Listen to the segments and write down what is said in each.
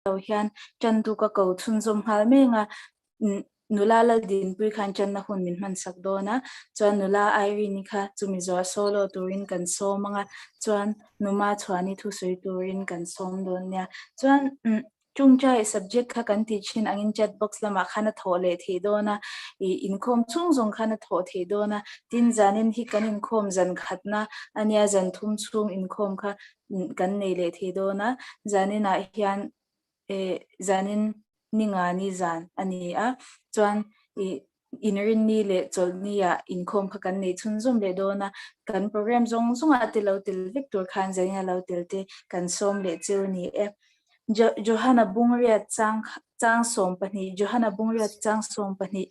lo hian ṭantu ka ko chhunzawm nghal meng a, nula Laldinpuii khan ṭanna hun min hmansak dawn a, chuan nula Irene-i kha chumi zuah solo turin kan sawm ang a, chuan Numa Chhuani thusawi turin kan sawm dawn nia. Chuan Chungchai subject kha kan tih thin angin chat box lamah khan a thawh leh theih dawn a, ih inkhawm chhung zawng khan a thawh theih dawn a, tin zanin hi kan inkhawm zan khatna a nia zan thum chhung inkhawm kha kan nei leh thei dawn a, zaninah hian eh zanin ni nga ni zan a ni a, chuan ih inrinni leh chawlhni ah inkhawm kha kan nei chhunzawm leh dawn a, kan program zawng zawng ah te lo tel vek tur khan zanin a lo tel te kan sawm leh cheu a ni e. Johana Bungriat chang chang 12 Johana Bungriat chang 12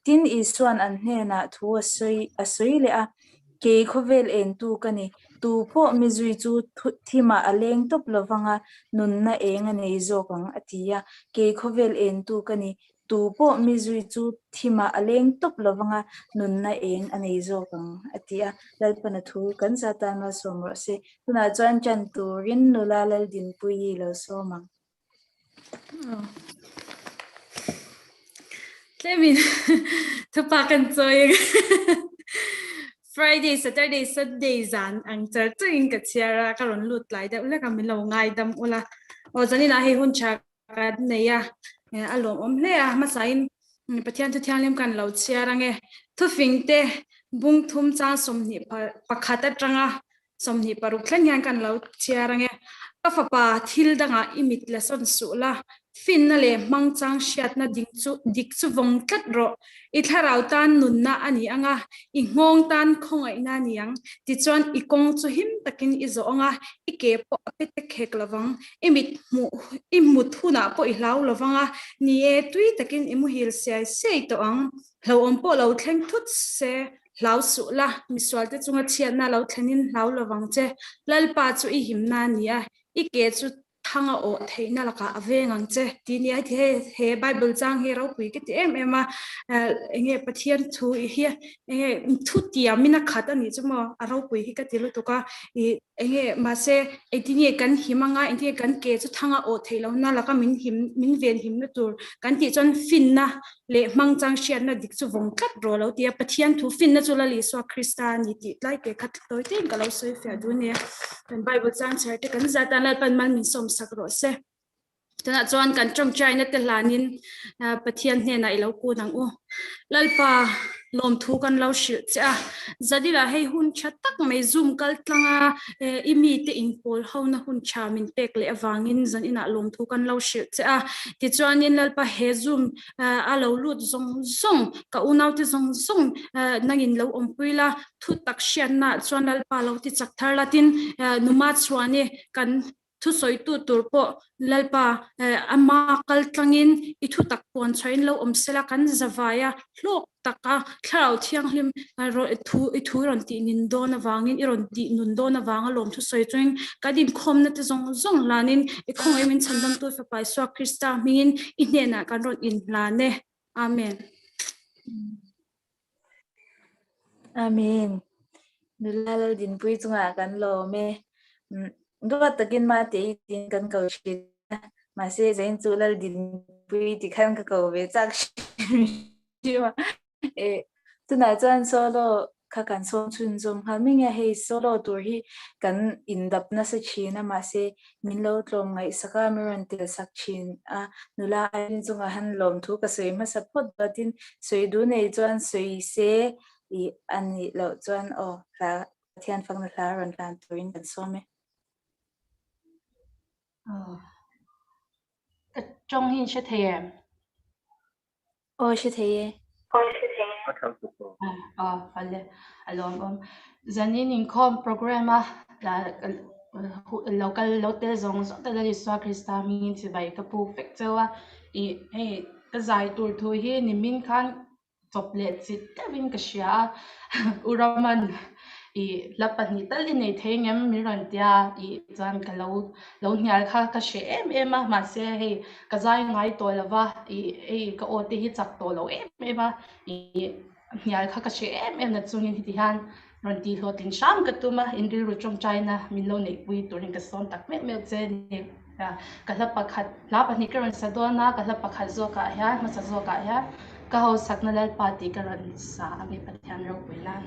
Tin Isuan an hnenah thu a sawi a sawi leh a, Kei khawvel engtu ka ni, tu pawh mi zui chu thimah a leng tawp lovang a, nunna eng a nei zawk ang a ti a. Kei khawvel engtu ka ni, tu pawh mi zui chu thimah a leng tawp lovang a, nunna eng a nei zawk ang a ti a. Lalpana thu kan za tan malsawm rawh se. Tunah chuan ṭan turin nula Laldinpuii lo sawm ang. Tlemin thupa kan chawi Friday, Saturday, Sunday zan ang char charin ka chhiar a, ka rawn lut tlai deuh hlek a, min lo ngaidam ula. Aw zaninah hei hun tha kan nei a, a lawmawm hle a, hmasain Pathian thu thianghlim kan lo chhiar ange. Thufing te bung thum chang 21 atanga 26 thleng hian kan lo chhiar ange. Ka fapa, thil dangah i mit la sawn suh la, finna leh hmangchang hriatna ding chu dik chu vawng tlat rawh. I thlarau tan nunna a ni ang a, i nghawng tan khawngaihna a ni ang. Tichuan i kawng chu him takin i zawh ang a, i ke pawh a pe tek hek lovang. I mit hmuh i mut hunah pawh i hlau lovang a, ni e, tui takin i muhil siai siai tawh ang. Hlauhawm pawh lo thleng thut se, Hlau suh la, misualte chunga chhiatna lo thlenin hlau lovang che. Lalpa chu i himna a ni a, i ke chu thanga awh theihna lakah a veng ang che. Tih nia heti hei he Bible chang hi ropui ka ti em em a, enge Pathian thu hi enge thu tiamin a khat a nih chu maw a ropui hi ka ti lutuk a, ih enge mahse engtin nge kan him anga engtin nge kan ke chu thanga awh theih lohna laka min him min ven himna tur kan tih chuan finna leh hmangchang hriatna dik chu vawng tlat rawh lo ti a, Pathian thu finna chu Lal Isua Krista a ni tih tlai te kha tawi tein ka lo sawi fiah duh a nia. Kan Bible chang chhiar te kan zat a, Lalpan mal min sawm sak rawh se. Tunah chuan kan tawngtaina te hlanin Pathian hnenah i lo kun ang u. Lalpa lawmthu kan lo hrilh che a, Zadila hei hun tha tak mai Zoom kal tlanga i mite inpawl hona hun tha min pek leh avangin zaninah lawmthu kan lo hrilh che a. Tichuanin Lalpa he Zoom a lo lut zawng zawng, ka unaute zawng zawng nangin lo awmpui la, thu tak hriatnaah chuan Lalpa lo ti chak thar la tin Numa chhuani kan Thusawitu tur pawh Lalpa ama kal tlangin i thutak puan chhuahin lo awm sela kan zavai a, hlawk taka Thlarau Thianghlim thu i thu i rawn tih nin dawn avangin i rawn tih nun dawn avanga lawm thusawi chungin kan inkhawmna te zawng zawng hlanin i khawngaih min chhandamtu Fapa Isua Krista hmingin i hnenah kan rawn inhlan e. Amen. Amen. Nula Laldinpui chungah kan lawm e. Duat takin mate i tiin kan ko thin a, mahse zain chu Laldinpui ti khan ka ko ve chak hrim hrim a. E, tunah chuan solo kha kan sawm chhunzawm nghal mai nge, hei solo tur hi kan indap nasa thin a, mahse Min lo tlawm ngaihsak a, min rawn tel sak thin a, nula Irene chungah han lawmthu ka sawi hmasa phawt dawtin sawi duh nei chuan sawi se ih a nih loh chuan aw hla Pathian fakna hla rawn hlan turin kan sawm e. Aw ka tawng hi in hre thei em? Aw hre thei e. Aw hre thei e. A tha lutuk aw. Aw awle a lawmawm. Zanin inkhawm program a lo kal lo tel zawng zawng te Lal Isua Krista hmingin chibai ka puk vek cheu a. Ih hei ka zai tur thu hi nimin khan chawp leh chit deuhin ka hria a. U Raman ih hla pahnih tal i nei thei ngem min rawn tia ih chuan ka lo lo hnial kha ka hreh em em a mahse hei ka zai ngai tawh lo va ih hei ka aw te hi chak tawh lo em em a ih hnial kha ka hreh em em na chungin heti hian rawn tih hlawhtling hram ka tum a in rilru tawngtaina min lo neihpui turin ka sawm tak meuh meuh che a ni. Ka hla pakhat, hla pahnih ka rawn sa dawn a, ka hla pakhat zawkah hian, hmasa zawkah hian ka hausakna Lalpa tih ka rawn sa a ni Pathian ropui nan.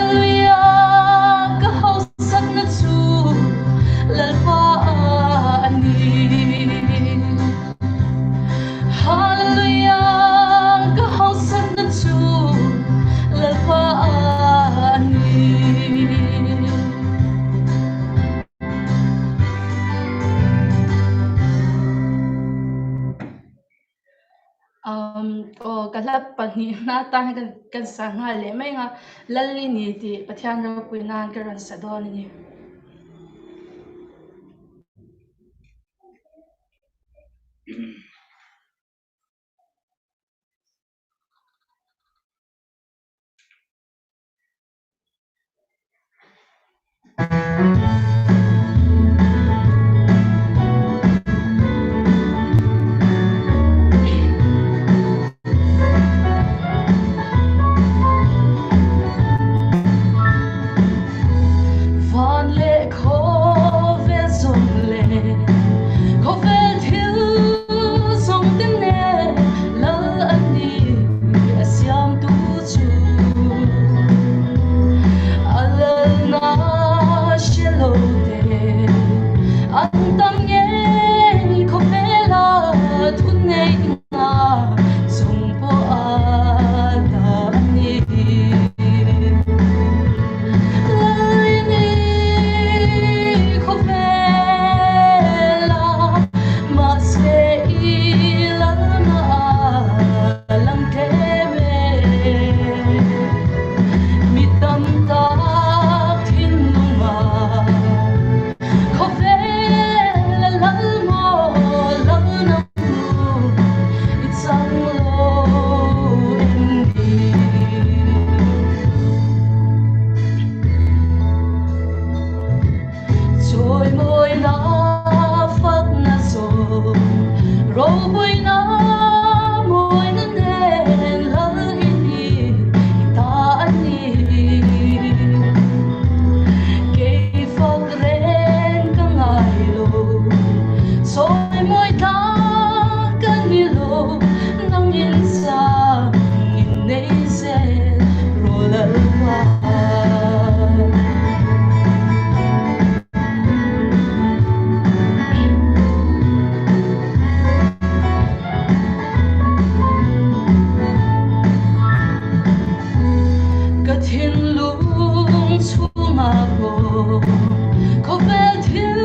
Hallelujah, ka hausakna chu Lalpa a ni. Hallelujah, ka hausakna chu Lalpa a ni. Um, aw, ka hla pahnihna atan hian kan sa nghal leh mai ang a, Lal i ni tih Pathian ropui nan ka rawn sa dawn a ni. Van leh khawvel zawng leh khawvel thil zawng te nen lal a ni a siamtu chu. A lalna hre lo te an tam ngei khawvela thuneihna chung pawh a dah a ni. Lalini khawvela mahse i lalna a lang tlem e. Mi tam tak thinlunga khawvela lal maw lalna hnu i chang lo em ni? Chawimawina fakna zawng ropuina mawina nen lal i ni i ta a ni. Kei fak reng ka ngai lo, chawimawi tlak ka ni lo, nangin chang in nei zel rawh Lalpa. Ka thinlung chhungah pawh khawvel thil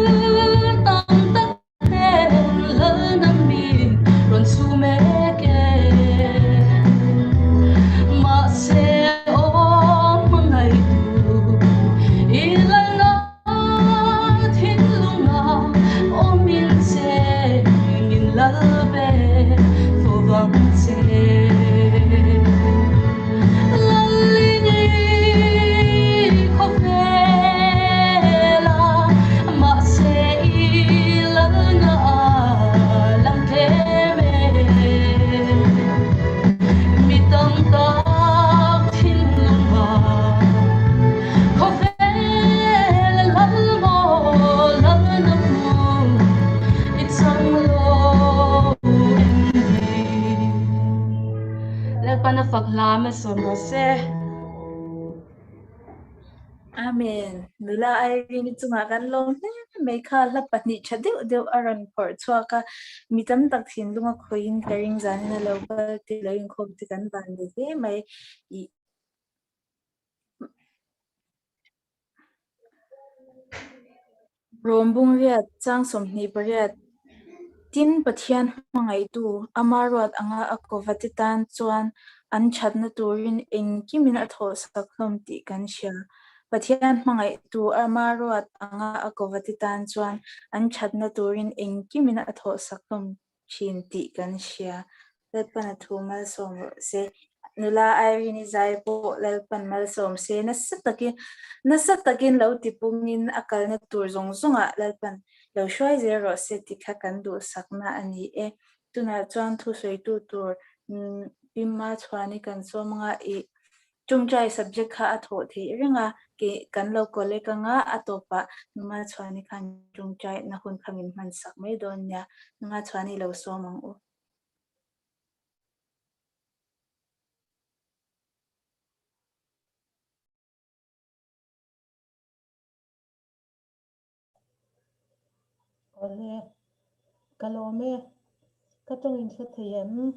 tam tak nen lalna min rawn chu mek e. Mahse aw hmangaihtu i lalna thinlungah awmin chengin lal ve fo vang che. Lalini khawvela mahse i lalna a lang tlem e. Mi tam tak thinlungah khawvela lal maw lalna hmu i chang lo em ni? Lalpan a fak hla hmasa rawh se. Amen. Nula Irene-i chungah kan lawm hle mai kha hla pahnih tha deuh deuh a rawn phawrh chhuak a, mi tam tak thinlung a khawihin ka ring zanin a lo kal te lo inkhawm te kan van ve hle mai. Ih. Rawm bungriat chang 28 Tin, Pathian hmangaihtu, ama ruat anga a kova te tan chuan an thatna turin engkimin a thawhsak hlawm tih kan hria. Pathian hmangaihtu, ama ruat anga a kova te tan chuan an thatna turin engkimin a thawhsak hlawm thin tih kan hria. Lalpan a thu malsawm rawh se. Nula Irene-i zai pawh Lalpan malsawm se. Nasa takin, nasa takin lo tipungin a kalna tur zawng zawngah Lalpan lo hruai zel rawh se tih kha kan duhsakna a ni e. Tunah chuan thusawitu tur Pimma Chhuani kan sawm anga ih Ṭawngṭai subject kha a thawh theih reng a, kei kan lo collect anga a tawpah Numa Chhuani khan ṭawngṭai na hun kha min hman sak mai dawn nia, Numa Chhuani lo sawm ang u. Awle, ka lawm e. Ka tawng in hre thei em?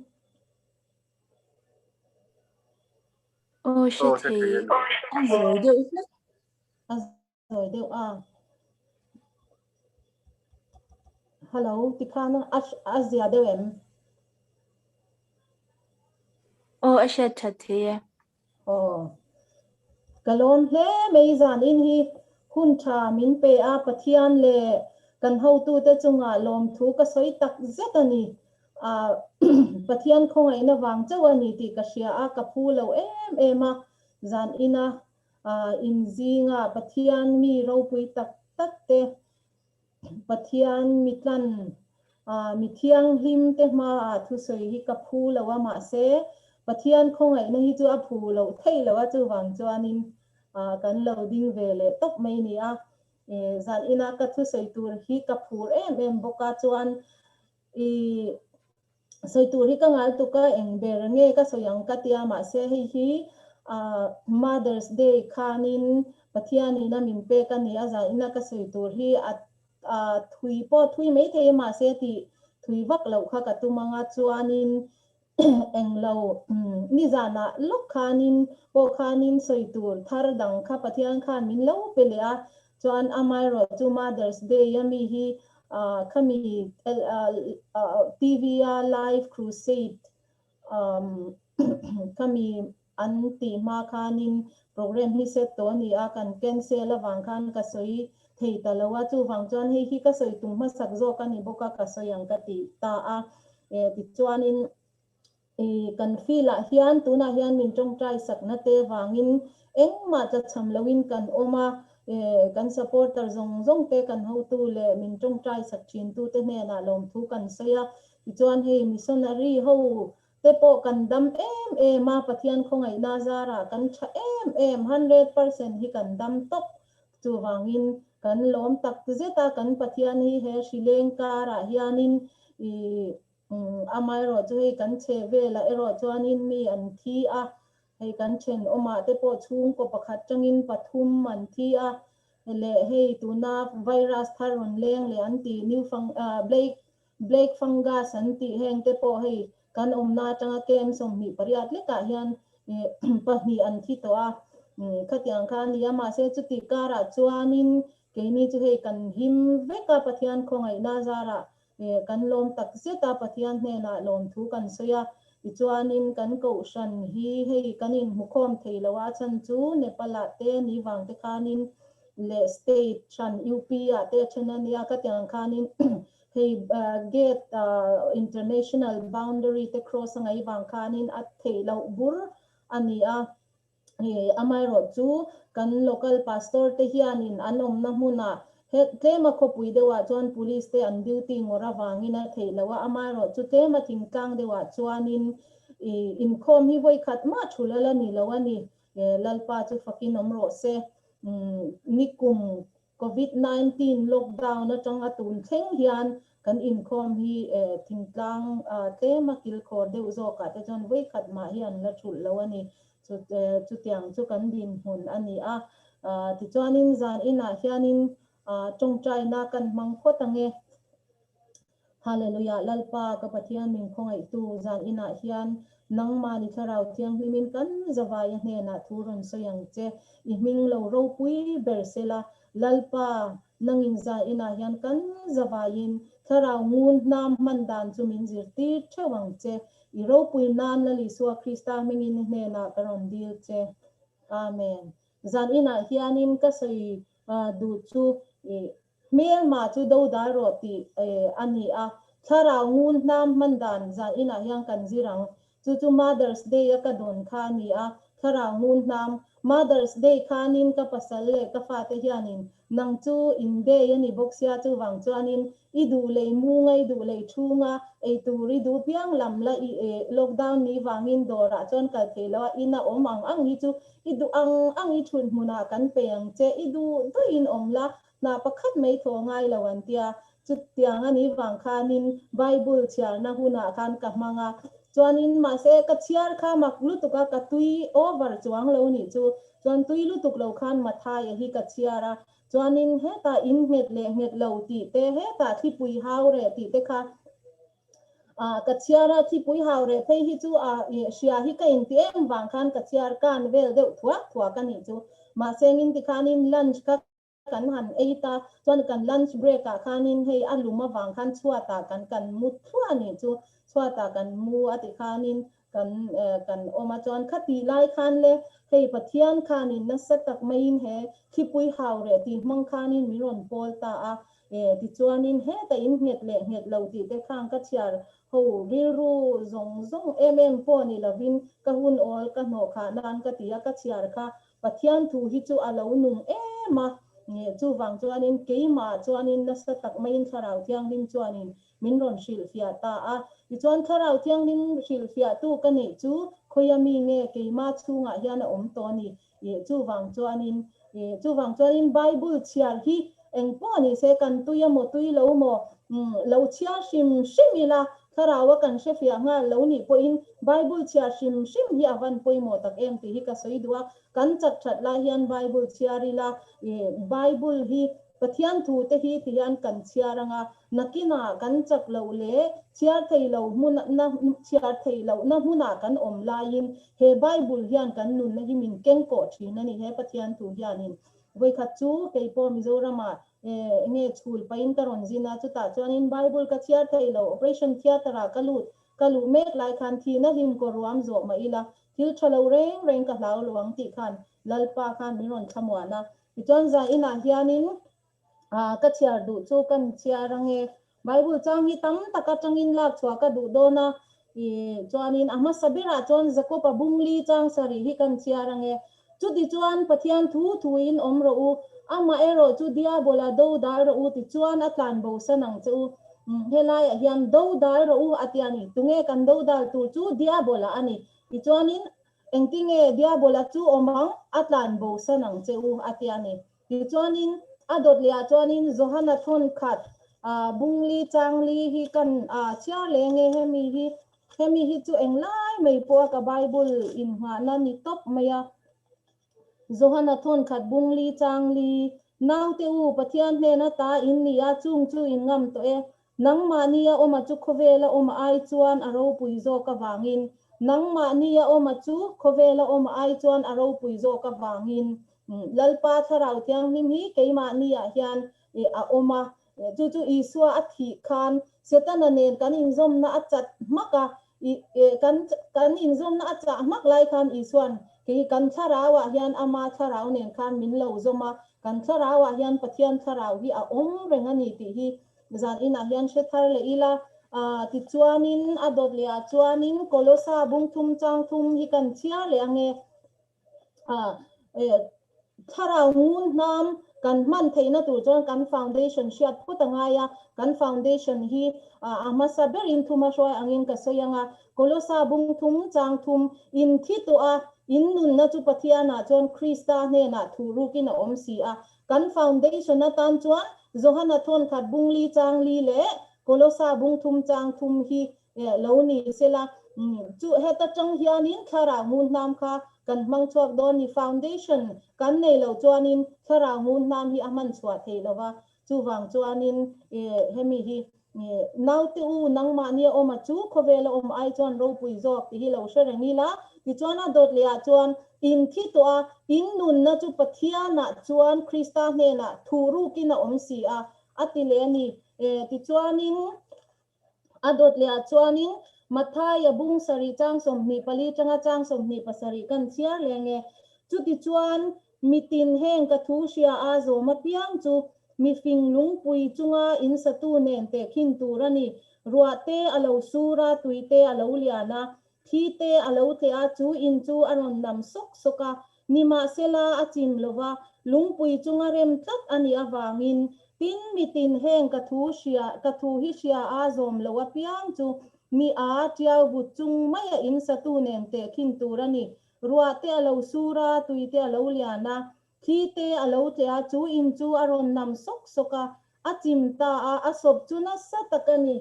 Aw hre thei, a zawi deuh hlek. A zawi deuh a. Hello, tikhan a zia deuh em? Aw a hriat that thei e. Aw. Ka lawm hle mai zanin hi hun tha min pe a Pathian leh kan hotute chungah lawmthu ka sawi tak zet a ni. Ah Pathian khawngaihna vang chauh a ni tih ka hria a, ka phu lo em em a zanina ah inzinga Pathian mi ropui tak tak te Pathian mitlan mi thianghlim te hmaah thusawi hi ka phu lo a, mahse Pathian khawngaihna hi chu a phu loh theih loh a, chuvang chuanin kan lo ding ve leh tawp mai ni a. Zan ina ka thusawi tur hi ka phur em em bawk a, chuan i sawi tur hi ka ngal tuk a, eng ber nge ka sawi ang ka tia, mahse hei hi Mother's Day khanin Pathianin a min pek a ni a, zanin a ka sawi tur hi a thui pawh thui mai thei a, mahse tih thui vak loh kha ka tum ang a, chuanin englo nizanah lawk khanin pawh khanin sawi tur thar dang kha Pathian khan min lo pe leh a, Chuan amaherawhchu Mother's Day a mi hi khami TV a live crusade khami an tih hma khanin program hi set tawh a ni a, kan cancel avang khan ka sawi thei ta lo a, chuvang chuan hei hi ka sawi tum hmasak zawk a ni bawk a, ka sawi ang ka ti ta a. Tichuanin I kan feel ah hian tunah hian min tawngtai sakna te vangin engmah tlachham loin kan awm a, kan supporter zawng zawng te kan hotu leh min tawngtai sak thin tu te hnenah lawmthu kan sawi a, tichuan hei missionary ho te pawh kan dam em em a, Pathian khawngaihna zarah kan tha em em, 100% hi kan dam tawp, chuvangin kan lawm tak zet a, kan Pathian hi he hrileng karah hianin i Amaherawh chu hei kan chhe velah erawh chuanin mi an thi a, hei kan thenawmah te pawh chhungkaw pakhat tangin pathum an thi a, leh hei tuna virus thar rawn leng leh an tih new fang blake black fungus an tih heng te pawh hei kan awmna atanga kem 28 lekah hian pahnih an thi tawh a, khatiang kha a ni a, mahse chuti karah chuanin keini chu hei kan him vek a Pathian khawngaihna zarah Kan lawm tak zet a, Pathian hnenah lawmthu kan sawi a, tichuanin kan kohhran hi hei kan inhmukhawm thei lo a, a chhan chu Nepal-ah te ni vang te khanin leh state hran UP-ah te a then a nia, khatiang khanin hei gate international boundary te cross a ngaih vang khanin a theih loh bur a ni a. Amaherawh chu kan local pastor te hianin an awmna hmunah he tlema khawpui deuhah chuan police te an duty ngawr avangin a theih loh a, amaherawh chu tlema thingtlang deuhah chuanin inkhawm hi vawi khat mah thu lal a ni lo a ni. Lalpa chu fakin awm rawh se. Nikum Covid 19 lockdown atanga tun thleng hian kan inkhawm hi thingtlang tlema kilkhawr deuh zawkah te chuan vawikhat mah hi an la thulh lo a ni. Chutiang chu kan dinhmun a ni a. Tichuanin zan inah hianin tawngtaina kan hmang phawt ange. Hallelujah Lalpa ka Pathian min khawngaihtu zan inah hian nangmahni Thlarau Thianghlimin kan zavaia hnenah thu rawn sawi ang che i hming lo ropui ber sela Lalpa nangin zan inah hian kan zavaiin Thlarau ngun hnam hman dan chu min zirtir theuh ang che i ropui nan Lal Isua Krista hmingin i hnenah ka rawn dil che Amen zan inah hianin ka sawi duh chu i Hmelma chu dodal rawh tih a ni a, thlarau ngun hnam hman dan zan inah hian kan zir ang. Chu chu Mother's Day a ka dawn kha a ni a, thlarau ngun hnam. Mother's Day khanin ka pasal leh ka fate hianin nang chu in day a ni bawk sia chuvang chuanin i duh lei munga i duh lei chhunga ei tur i duh piang lam la i lockdown ni vangin dawrah chuan kal thei lo a, ina awm ang ang hi chu i duh ang ang i thut hmunah kan pe ang che, i duh duhin awm la Hna pakhat mai thaw ngai lo an tia, chutiang a nih vang khanin Bible chhiarna hunah khan ka hmang a, Chuanin mahse ka chhiar kha mak lutuk a, ka tui over chuang lo nih chu. Chuan tui lutuk lo khan Mathaia hi ka chhiar a. Chuanin hetah in nghet leh nghet lo tih te, hetah thlipui hau reh tih te kha ka chhiar a. Thlipui hau reh phei hi chu a hria hi ka inti em vang khan ka chhiar kan vel deuh thuak thuak a nih chu. Mahse engin tikhanin lunch kha kan han ei ta chuan kan lunch break ah khanin hei a lum avang khan chhuatah kan kan mu thluah a nih chu chhuatah kan mu a ti khanin kan kan awm a chuan khati lai khan le hei Pathian khanin nasa tak maiin he thlipui hau reh tih hmang khanin min rawn pawl ta a tichuanin heta in nghet leh nghet lo tih te khang ka chhiar ho rilru zawng zawng em em pawh ni lovin ka hun awl ka hnawh khah nan ka ti a ka chhiar kha Pathian thu hi chu a lo nung em a, chuvang chuanin keimah chuanin nasa tak maiin Thlarau Thianghlim chuanin min rawn hrilhfiah ta a. Tichuan Thlarau Thianghlim hrilhfiahtu ka neih chu khawia mi nge keimah chhungah hian a awm tawh a ni. Chuvang chuanin chuvang chuanin Bible chhiar hi engpawh ni se kan tui emaw tui lo maw lo chhiar hrim hrim ila Thlarau a kan hrefiah nghal lo nih pawhin Bible chhiar hrim hrim hi a van pawimawh tak em tih hi ka sawi duh a, kan chak that lai hian Bible chhiar ila Bible hi Pathian thu te hi ti hian kan chhiar anga nakinah kan chak loh leh chhiar thei lo hmun na chhiar thei loh na hmunah kan awm laiin he Bible hian kan nunna hi min kengkawh thin a ni he Pathian thu hianin Vawikhat chu kei pawh Mizoramah enge chhul pahin ka rawn zin a, chutah chuanin Bible ka chhiar thei lo, Operation Theatre-ah ka lut, ka luh mek lai khan thihna hlim kaw ruam zawh mah ila, thil tha lo reng reng ka hlau lo ang tih khan Lalpa khan min rawn thlamuan a. Tichuan zan inah hianin ka chhiar duh chu kan chhiar ange, Bible chang hi tam tak atangin lak chhuah ka duh dawn a, chuanin a hmasa berah chuan Jakob-a bungli chang sarih hi kan chhiar ange. Chutichuan Pathian thu thuin awm rawh u, amah erawh chu Diabola do dal rawh u tichuan a tlan bosan ang che u. Helaiah hian do dal rawh u a ti a ni. Tunge kan do dal tur chu Diabola a ni. Tichuanin engtinge Diabola chu awm ang, a tlan bosan ang che u a ti a ni. Tichuanin, a dawt lehah chuanin Johana thawn khat bungli changli hi kan chhiar leh nge hemi hi, hemi hi chu englai mai pawha ka Bible inngahna ni tawp mai a. Johana thawn khat bungli changli, Naute u, Pathian hnena ta in ni a, chung chu in ngam tawh e. Nangmahnia awma chu khawvela awm ai chuan a ropui zawk avangin, Nangmahnia awma chu khawvela awm ai chuan a ropui zawk avangin, Lalpa Thlarau Thianghlim hi keimahniah hian a awm a. Chu chu Isua a thih khan Setana nen kan inzawmna a chat hmak a, kan kan inzawmna a chah hmak lai khan Isua'n kei kan thlarauah hian ama thlarau nen khan min lo zawm a, kan thlarauah hian Pathian thlarau hi a awm reng a ni tih hi Zan inah hian hre thar leh ila, tichuanin a dawt leh ah chuanin Kolosa bung thum chang thum hi kan chhiar leh ange. Thlarau ngun hnam kan hman theihna tur chuan kan foundation hriat phawt a ngai a, kan foundation hi a hmasa berin thuma hruai angin ka sawi ang a, Kolosa bung thum chang thum in thi tawh a, in nunna chu Pathianah chuan Krista hnenah thuh rukin a awm si a, Kan foundation atan chuan Johana thawn khat bung li chang li leh Kolosa bung thum chang thum hi lo ni sela. Chu heta tang hianin thlarau ngun hnam kha kan hmang chhuak dawn ni. Foundation kan nei lo chuanin thlarau ngun hnam hi a hman chhuah theih lo va. Chuvang chuanin hemi hi Naute u, nangmahnia awm a chu khawvela awm ai chuan ropui zawk tih hi lo hre reng ila. Tichuan a dawt lehah chuan in thi tawh a, in nunna chu Pathianah chuan Krista hnenah thuh rukin a awm si a, a ti leh a ni. Tichuanin a dawt lehah chuanin Mathaia bung sarih chang 24 tanga chang 27 kan chhiar leh nge. Chutichuan Mitin heng ka thu hria a zawm apiang chu mifing lungpui chunga in satu nen tehkhin tur a ni. Ruah te a lo sur a, tui te a lo lian a, thli te a lo tleh a, chu in chu a rawn nam sawk sawk a. Nimahsela a chim lo va, lungpui chunga rem tlat a nih avangin, tin mitin heng ka thu hria, ka thu hi hria a zawm lo apiang chu mi a tiau vut chung maia in satu nen tehkhin tur a ni. Ruah te a lo sur a, tui te a lo lian a, thli te a lo tleh a, chu in chu a rawn nam sawk sawk a, a chim ta a, a sawp chu nasa tak a ni.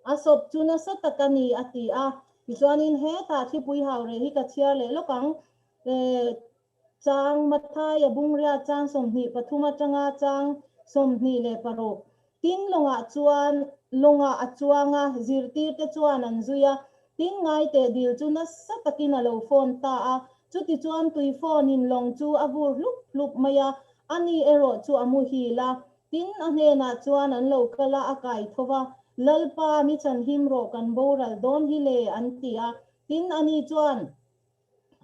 A sawp chu nasa tak a ni, a ti a. Tichuanin hetah thlipui hau reh hi ka chhiar leh lawk ang. Chang Mathaia Bungria chang 23 atanga chang 26. Tin lawngah chuan lawngah a chuang a, zirtirte chuan an zui a. Tin ngaiteh dil chu nasa takin a lo phone ta a. Chutichuan tui phone in lawng chu a vur hlup hlup mai a, ani erawh chu a muhil a. Tin a hnenah chuan an lo kal a, a kai tho va, Lalpa, mi chhanhim rawh kan boral dawn hi le, an ti a. Tin ani chuan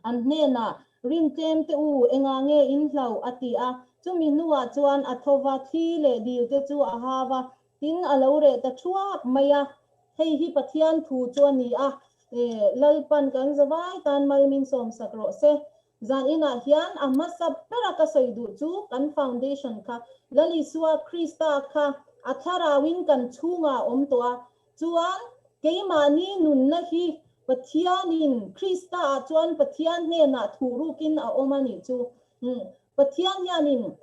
An hnenah, Rin tlem te u, engah nge in hlau? a ti a. Chumi hnuah chuan a tho va, thli leh dil te chu a hau a, tin a lo reh ta thuap mai a. Hei hi Pathian thu chu a ni a, Lalpan kan zavai tan mal min sawmsak rawh se. Zan inah hian a hmasa bera ka sawi duh chu kan foundation kha Lal Isua Krista kha a thlarauin kan chhungah a awm tawh a, Chuan keimahni nunna hi Pathianin Krista-ah chuan Pathian hnenah thuhrukin a awm a nih chu. Pathian hianin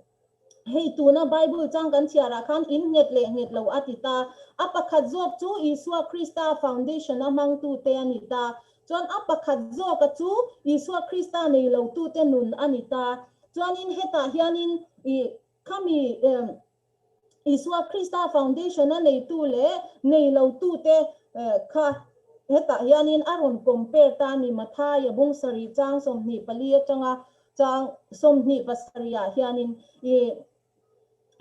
hei tuna Bible chang kan chhiarah khan in nghet leh nghet lo a ti ta. A pakhat zawk chu Isua Krista foundation a hmangtute a ni ta. Chuan a pakhat zawka chu Isua Krista nei lotute nun a ni ta. Chuanin hetah hianin i khami Isua Krista Foundation a neitu leh nei lotute kha hetah hianin a rawn compare ta a ni. Mathaia bung sarih chang 24 atanga chang 27 ah hianin i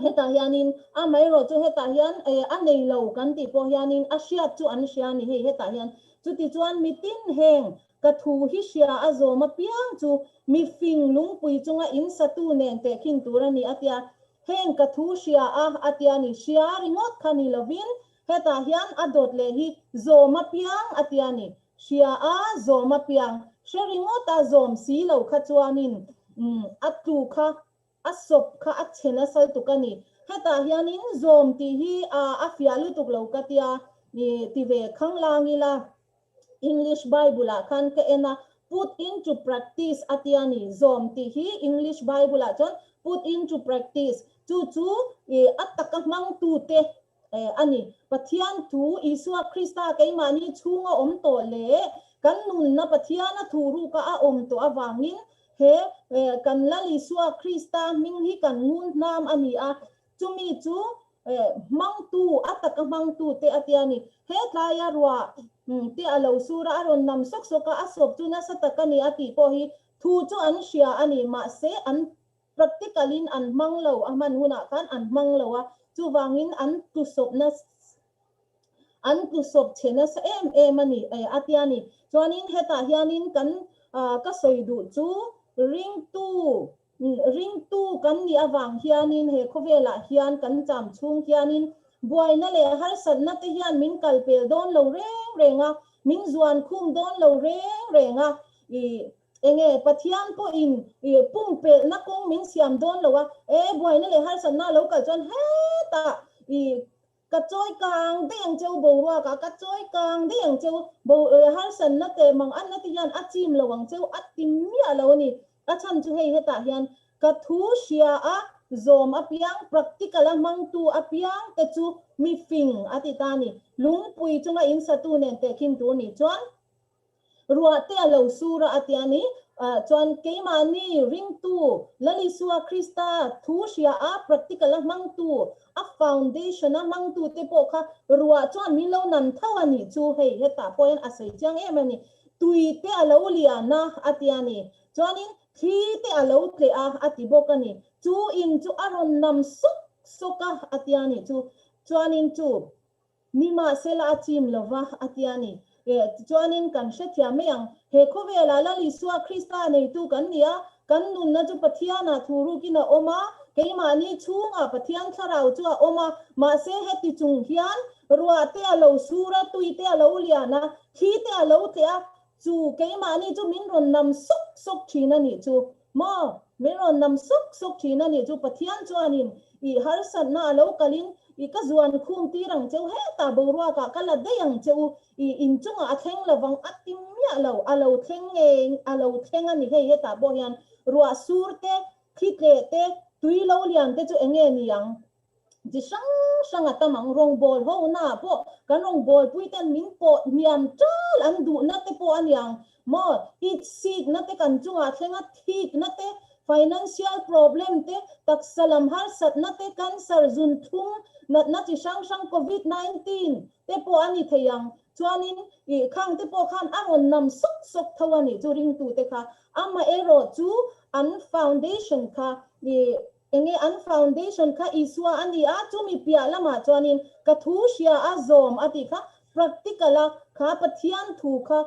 hetah hianin amaherawh chu hetah hian a nei lo kan tih pawh hianin a hriat chu an hria a ni hei hetah hian. Chutichuan mitin heng ka thu hi hria a zawm apiang chu mifing lungpui chunga in satu nen tehkhin tur a ni a tia. Heng ka thu hria a, a tia ni. Hria ringawt kha ni lovin hetah hian a dawt leh hi zawm apiang a tia ni. Hria a, zawm apiang. Hre ringawt a, zawm si lo kha chuanin a tlu kha, a sawp kha a chhe nasa lutuk a ni. Hetah hianin zawm tih hi a fiah lutuk lo ka tia, ti ve khanglang ila. English Bible ah khan ka en a, put into practice a tia ni, zawm tih hi English Bible ah chuan put into practice, chu chu a taka hmangtute a ni. Pathian thu Isua Krista keimahni chhunga awm tawh leh kan nunna Pathiana thu ruka a awm tawh avangin he kan Lal Isua Krista hming hi kan ngun hnam a ni a, chumi chu Hmangtu, a taka hmangtu te a tia ni. He tlaia ruah te a lo sur a, a rawn nam sawk sawk a, a sawp chu nasa tak a ni a tih pawh hi thu chu an hria a ni. Mahse, an practical in an hmang lo, a hman hunah khan an hmang lo a, chuvangin an tlusawpna an tlusawp chhe nasa em em a ni a tia ni. Chuanin hetah hianin kan ka sawi duh chu ringtu Ringtu kan nih avang hianin he khawvelah hian kan cham chhung hianin buaina leh harsatna te hian min kal pel dawn lo reng reng a, min zuan khum dawn lo reng reng a, i enge Pathian pawhin i pumpelhna kawng min siam dawn lo a, e buaina leh harsatna a lo kal chuan hetah i Ka chawi kang daih ang cheu boruak ah, ka chawi kang daih ang cheu bo harsatna teh mang anna te hian a chim lo ang cheu a ti miah lo a ni. A chhan chu hei hetah hian ka thu hria a zawm apiang, practical a hmangtu apiang te chu mi fing a ti ta a ni. Lungpui chunga in satu nen tehkhin tur nih chuan Ruah te a lo sur a a ti a ni. Chuan keimahni ringtu Lal Isua Krista thu hria a practical a hmangtu, a foundation a hmangtu te pawh kha ruah chuan min lo nan tho a nih chu hei hetah pawh hian a sawi chiang em a ni. Tui te a lo lian a a ti a ni. Chuanin thli te a lo tleh a a ti bawk a ni. Chu in chu a rawn nam sawk sawk a a ti a nih chu. Chuanin chu Nimahsela a chim lova, a ti a ni. E, tichuanin kan hrethiam mai ang. He khawvelah Lal Isua Krista neitu kan ni a, kan nunna chu Pathianah thu rukin a awm a, keimahni chhungah Pathian thlarau chu a awm a, mahse heti chung hian ruah te a lo sur a, tui te a lo lian a, thli te a lo tleh a, chu keimahni chu min rawn nam sawk sawk thin a nih chu. Maw? Min rawn nam sawk sawk thin a nih chu Pathian chuanin i harsatna a lo kalin i ka zuan khum tir ang cheu hetah boruakah ka la daih ang che u i inchungah a thleng lovang a ti miah lo a lo thleng nge a lo thleng a ni hei hetah pawh hian ruah sur te thli tleh te tui lo lian te chu enge ni ang? Chi hrang hrang a tam ang. Rawngbawl ho naah pawh kan rawngbawl pui ten min pawh hniam tal an duhna te pawh a niang maw? Itsikna te kan chungah thleng a, thikna te, financial problem te, taksa lam harsatna te, cancer, zunthlum, natna chi hrang hrang, covid 19 te pawh a ni thei ang. Chuanin ih khang te pawh khan a rawn nam sawk sawk tho a nih chu ringtute kha. Amaherawhchu an foundation kha ih Enge an foundation kha Isua a ni a, chumi piah lamah chuanin ka thu hria a zawm a tih kha practical a kha Pathian thu kha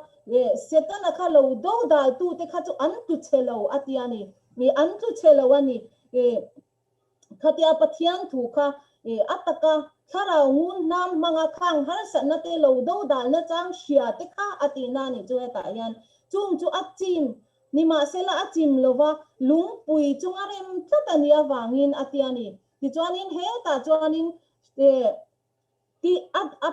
Setana kha lo do dal tu te kha chu an tlu chhe lo a ti a ni. An tlu chhe lo a ni. Khatia Pathian thu kha a taka thlarau ngun hnam hmanga khang harsatna te lo do dalna chang hria te kha a tihna a nih chu hetah hian chung chu a chim Nimahsela a chim lova, lungpui chunga rem tlat a nih avangin a ti a ni. Tichuanin hetah chuanin ti a a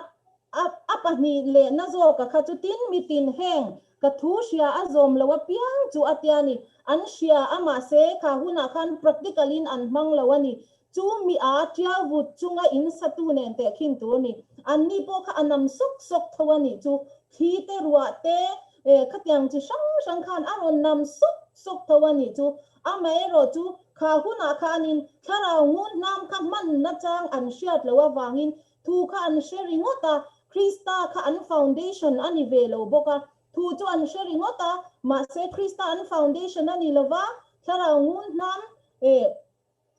a a pahnihna zawka kha chu tin mitin heng ka thu hria a zawm lo apiang chu a ti a ni. An hria a mahse kha hunah khan practical in an hmang lo a ni. Chu mi a tial vut chunga in satu nen tehkhin tur a ni. Anni pawh kha a nam sawk sawk tho a nih chu. Thli te ruah te khatiang chi hrang hrang khan a rawn nam sawk sawk tho a nih chu. Amaherawh chu kha hunah khanin thlarau ngun hnam kha hman nachang an hriat loh avangin thu kha an hre ringawt a, Krista kha an foundation a ni ve lo bawk a. Thu chu an hre ringawt a, mahse Krista an foundation a ni lova, thlarau ngun hnam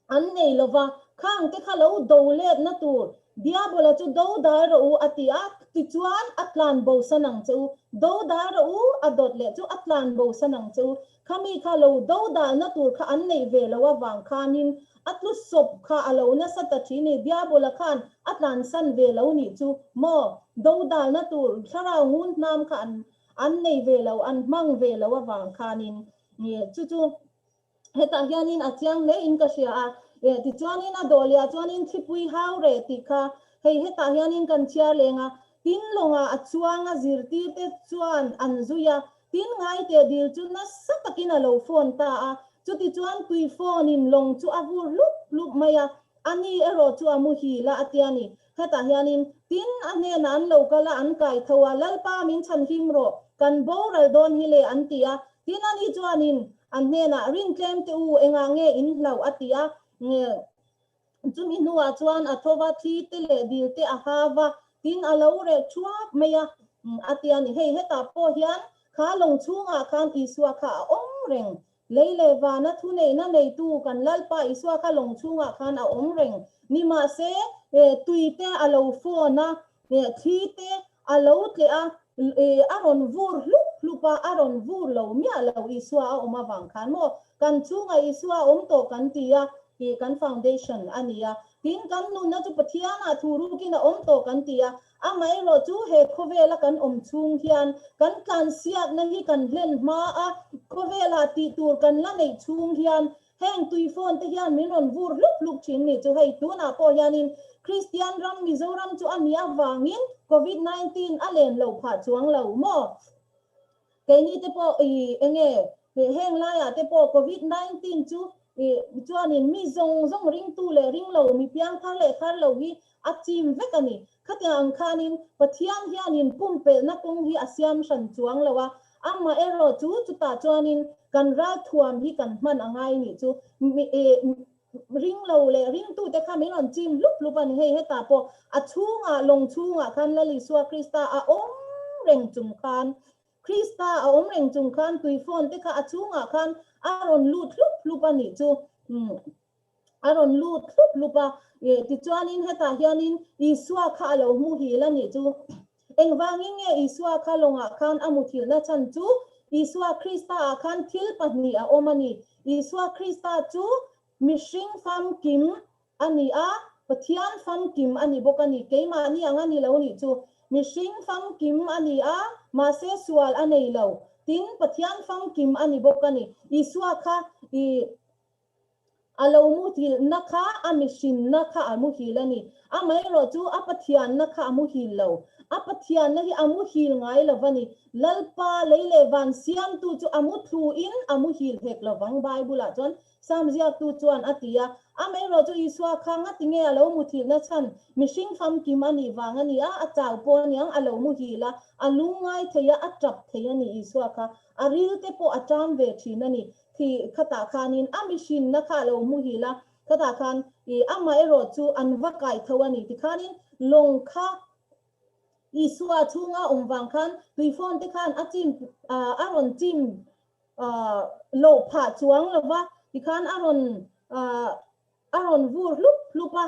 An nei lo va, khang te kha lo do letna tur Diabola chu do dai rawh u a ti a, tichuan a tlan bo san ang che u. Do dai rawh u a dawt leh chu a tlan bo san ang che u. Khami kha lo do dalna tur kha an neih ve lo avang khanin a tlu sawp kha a lo nasa ta thin ni. Diabola khan a tlan san ve lo nih chu maw? Do dalna tur thlarau ngun hnam kha an an nei ve lo, an hmang ve lo avang khanin chu chu Hetah hianin a chiang hle in ka hria a, eh tichuanin a dawhliah chuanin thlipui hau reh tih kha hei hetah hianin kan chhiar leng a, tin lawngah a chuang a zirtir te chuan an zui a, tin ngaite dil chu nasa takin a lo phone ta a, chutichuan tui phone in lawng chu a vur hlup hlup mai a, a ni erawh chu a muhil a a tia ni. Hetah hianin tin a hnenah an lo kal a, an kai tho a, Lalpa min chhan him rawh, kan boral dawn hi le an ti a, tin ani chuanin an hnenah rin tlem teh u, engah nge in hlauh a ti a, chumi hnuah chuan a tho va, thli te leh dil te a ha va, tin a lo reh thuak mai a, a ti a ni. Hei hetah pawh hian kha lawng chhungah khan Isua kha a awm reng Lei leh vana thuneihna neitu kan Lalpa Isua kha lawng chhungah khan a awm reng. Nimahse, tui te a lo fawn a, thli te a lo tleh a, a rawn vur hlup hlup a, a rawn vur lo miah lo Isua a awm avang khan maw? Kan chhungah Isua a awm tawh kan ti a, tih kan foundation a ni a. Tin, kan nunna chu Pathianah thu rukin a awm tawh kan ti a, Amaherawh chu he khawvela kan awm chhung hian kan tlansiakna hi kan hlen hma a, khawvelah tih tur kan la neih chhung hian heng tui phone te hian min rawn vur hlup hlup thin ni chu hei tunah pawh hianin Kristian ram Mizoram chu a nih avangin Covid 19 a len loh phah chuang lo maw? Keini te pawh i enge heng laiah te pawh Covid 19 chu i chuanin mi zawng zawng ringtu leh ringlo mi piangthar leh thar lo hi a chim vek a ni. Khatiang ang khanin Pathian hianin pumpelhna kawng hi a siam hran chuang lo a, amaherawh chu chutah chuanin kan ralthuam hi kan hman a ngai nih chu Ring lo leh ringtute kha min rawn chim hlup hlup a ni. Hei hetah pawh a chhungah, lawng chhungah khan Lal Isua Krista a awm reng chung khan, Krista a awm reng chung khan tui phone te kha a chhungah khan a rawn lut hlup hlup a nih chu. A rawn lut hlup hlup a. Tichuanin hetah hianin Isua kha a lo muhil a nih chu. Engvangin nge Isua kha lawngah khan a muthilhna chhan chu? Isua Krista-ah khan thil pahnih a awm a ni. Isua Krista chu mihring famkim a ni a, Pathian famkim a ni bawk a ni. Keimahni ang a ni lo nih chu. Mihring famkim a ni a, mahse sual a nei lo. Tin, Pathian famkim a ni bawk a ni. Isua kha i. A lo muhilhna kha a mihrinna kha a muhil a ni. Amaherawh chu a Pathianna kha a muhil lo. A Pathianna hi a muhil ngai lo va ni. Lalpa lei leh van siamtu chu a muthlu in a muhil hek lo vang Bible ah chuan Sam ziaktu chuan a ti a. Amaherawh chu Isua kha ngati nge a lo muthilhna chhan mihring famkim a nih vang a ni a, a chau pawh a niang a lo muhil a, a lungngai thei a, a tap thei a ni Isua kha. A ril te pawh a ṭam ve ṭhin a ni. Khi khatah khanin a mihrinna kha a lo muhil a, Khatah khan i amaherawh chu an va kai tho a ni. Tikhanin lawng kha Isua chhunga awm vang khan tuifawn te khan a chim a rawn chim loh phah chuang lo va, tikhan a rawn a rawn vur hlup hlup a.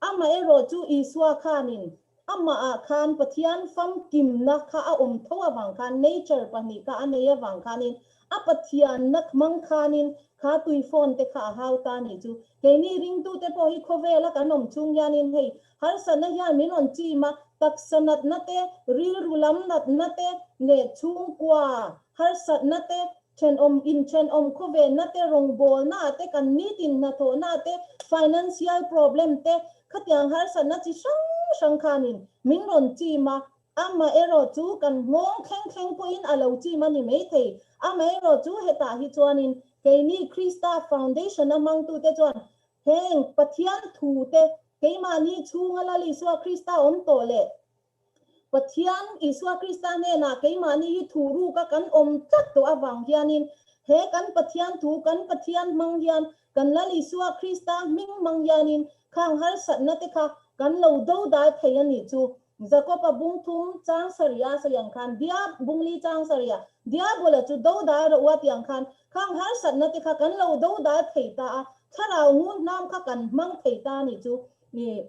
Amaherawh chu Isua khanin amahah khan Pathian famkimna kha a awm tho avang khan nature pahnih kha a nei avang khanin A Pathianna hmang khanin kha tui phone te kha a hau ta nih chu. Keini ringtute pawh hi khawvela kan awm chung hianin hei harsatna hian min rawn chim a, taksa natna te, rilru lam natna te leh chhungkua harsatna te, thenawm inthenawm khawvenna te, rawngbawlna ah te, kan nitin hnathawhna ah te, financial problem te, khatiang harsatna chi hrang hrang khanin min rawn chim a, Amaherawh chu kan nghawng thleng thleng pawhin a lo chim a ni maithei. Amaherawh chu hetah hi chuanin keini Krista Foundation a hmangtute chuan heng Pathian thute keimahni chhunga Lal Isua Krista awm tawh leh Pathian Isua Krista hnenah keimahni hi thu ruka kan awm tlat tawh avang hianin he kan Pathian thu kan Pathian hmang hian kan Lal Isua Krista hming hmang hianin khang harsatna te kha kan lo dodal thei a nih chu. Jakob-a bung thum chang sarih a sawi ang khan, Dia bung li chang sarih a, Diabola chu do dal rawh u a ti ang khan, khang harsatna te kha kan lo do dal thei ta a, thlarau ngun hnam kha kan hmang thei ta a nih chu. Ih,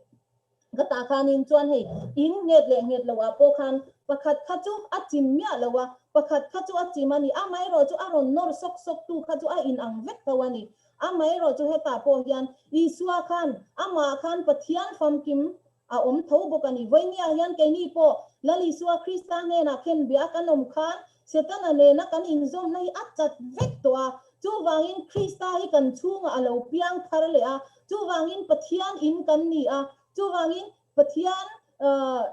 ka tah khanin chuan hei, in nghet leh nghet lo ah pawh khan pakhat kha chu a chim miah lo a, pakhat kha chu a chim a ni, amaherawh chu a rawn nawr sawk sawk tu kha chu a inang vek tho a ni. Amaherawh chu hetah pawh hian Isua khan amah khan Pathian famkim A awm tho bawk a ni. Vawinia hian keini pawh Lal Isua Krista hnenah khen bia kan awm khan Setana nena kan inzawmna hi a chat vek tawh a. Chuvangin Krista hi kan chhungah a lo piang thar leh a. Chuvangin Pathian in kan ni a. Chuvangin Pathian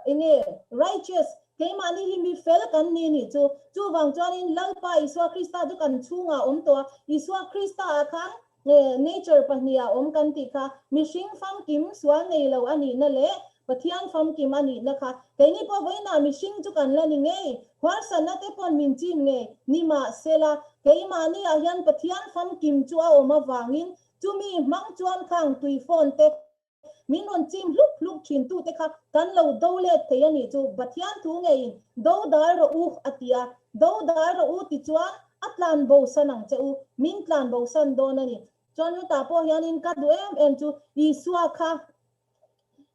enge righteous keimahni hi mi fel kan ni nih chu. Chuvang chuanin Lalpa Isua Krista chu kan chhungah a awm tawh a. Isua Krista ah khan Nature pahniha awm kan tih kha mihring famkim sual nei lo a nihna leh Pathian famkim a nihna kha keini pawh vawiinah mihring chu kan la ni ngei, huarsanna te pawn min chim ngei ni mahsela keimahni ah hian Pathian famkim chu a awm avangin chumi hmang chuan khang tui phone te Min rawn chim hlup hlup thin tute kha kan lo do let thei a nih chu, Pathian thu ngeiin do dal rawh u a ti a, do dal rawh u ti chuan a tlan bo san ang che u, min tlan bo san dawn a ni. Chuan hutah pawh hianin ka duh em em chu Isua kha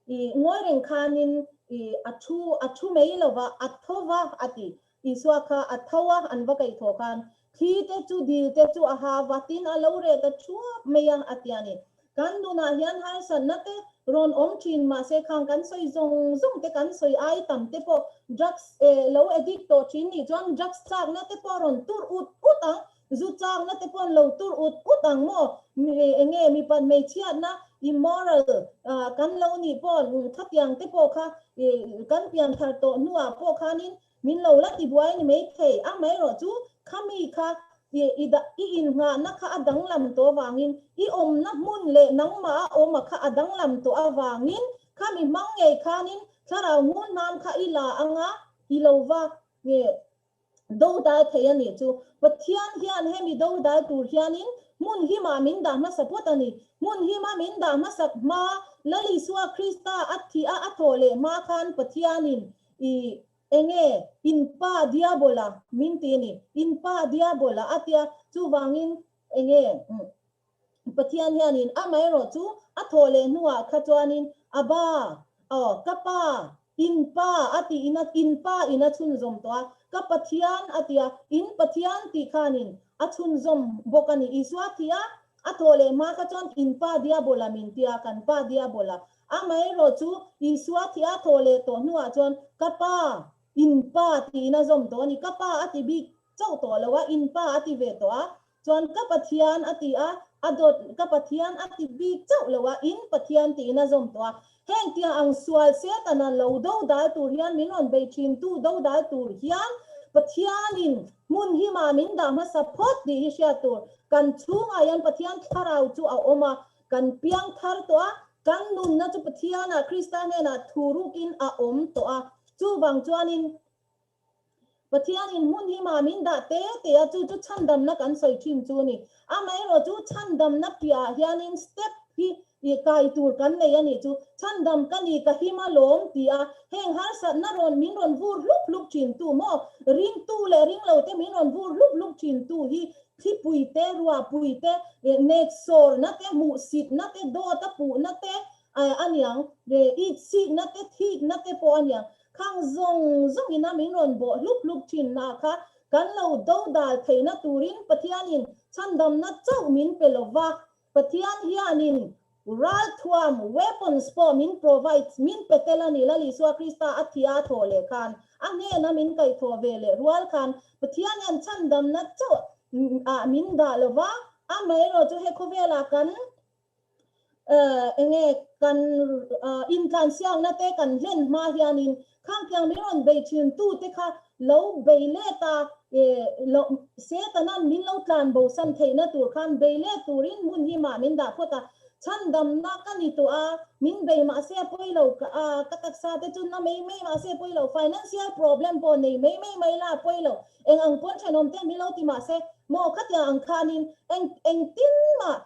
i ngawi reng khanin i a thu a thu mai lova a tho va a ti, Isua kha a tho a, an va kaihthawh khan thli te chu dil te chu a ha vatin a lo reh ta thuap mai a, a ti a ni. Kan nunah hian harsatna te rawn awm thin mahse khang kan sawi zawng zawng te kan sawi ai tam te pawh drugs lo addict tawh thin nih chuan drugs chakna te pawh a rawn tur ut ut ang, zu chakna te pawh an lo tur ut ut ang maw? Enge mipat hmeichhiatna immoral kan lo nih pawh khatiang te pawh kha kan pianthar tawh hnuah pawh khanin Min lo la ti buai ni mai thei, amaherawh chu khami kha i i innghahna kha a danglam tawh avangin, i awmna hmun leh nangmah a awm a kha a danglam tawh avangin khami hmang ngei khanin thlarau ngun hnam kha i la anga i lo va nge dodal thei a nih chu. Pathian hian hemi dodal tur hianin hmun himah min dah hmasa phawt a ni. Hmun hima min dah hmasak hma Lal Isua Krista a thih a a thawh leh hma khan Pathianin I enge in pa diabola min ti a ni, in pa diabola a tia, chuvangin enge Pathian hianin amaherawh chu a thawh leh hnuah kha chuanin a ba, aw ka pa, in pa a tiin a in pa in a chhunzawm tawh a, ka Pathian a tia, in Pathian tih khanin a chhunzawm bawk a ni. Isua thi a, a thawh leh hma kha chuan in pa diabola min tia, kan pa diabola Amaherawh chu Isua thi a thawh leh tawh hnuah chuan ka pa, in pa tiin a zawm tawh a ni. Ka pa a ti bik chauh tawh lo a, in pa a ti ve tawh a. Chuan ka Pathian a ti a, A dawt ka Pathian a ti bik chauh lo a, in Pathian tiin a zawm tawh a. Heng tiang ang sual Setana lo dodal tur hian min rawn bei thin tu dodal tur hian Pathianin hmun hima min dah hmasa phawt tih hi hriat tur. Kan chhungah hian Pathian thlarau chu a awm a, kan piang thar tawh a, kan nunna chu Pathianah Krista hnenah thu rukin a awm tawh a. Chuvang chuanin Pathianin hmun hima min dah te te a, chu chu chhandamna kan sawi thin chu a ni. Amaherawh chu chhandamna piahah hianin step hi i kai tur kan nei a nih chu. Chhandam ka ni, ka him a lawm ti a, heng harsatna rawn min rawn vur hlup hlup thin tu maw, ringtu leh ringlo te min rawn vur hlup hlup thin tu hi thlipui te, ruahpui te, neksawrna te, hmuhsitna te, dawt a puhna te a niang, itsikna te, thikna te pawh a niang. Khang zawng zawngin a min rawn bawh hlup hlup thin na kha kan lo do dal theihna turin Pathianin chhandamna chauh min pe lo va, Pathian hianin ralthuam, weapons, pawh min provide, min pe tel a ni. Lal Isua Krista a thih a thawh leh khan, a hnena min kaihthawh ve leh rual khan Pathian hian chhandamna chauh ah min dah lo va, amaherawhchu chu he khawvelah kan Enge kan intlansiakna te kan hlen hma hianin khangtiang min rawn bei thin tu te kha lo bei let a, Setanan min lo tlan bosan theihna tur khan bei let turin hmun hi mah min dah phawt a, chhandamna ka ni tawh a, min bei mahse a pawi lo, ka taksa te chu na mai mai mahse a pawi lo, financial problem pawh nei mai mai mai la a pawi lo, eng ang pawn thenawm te min lo ti mahse maw khatiang ang khanin eng engtin mah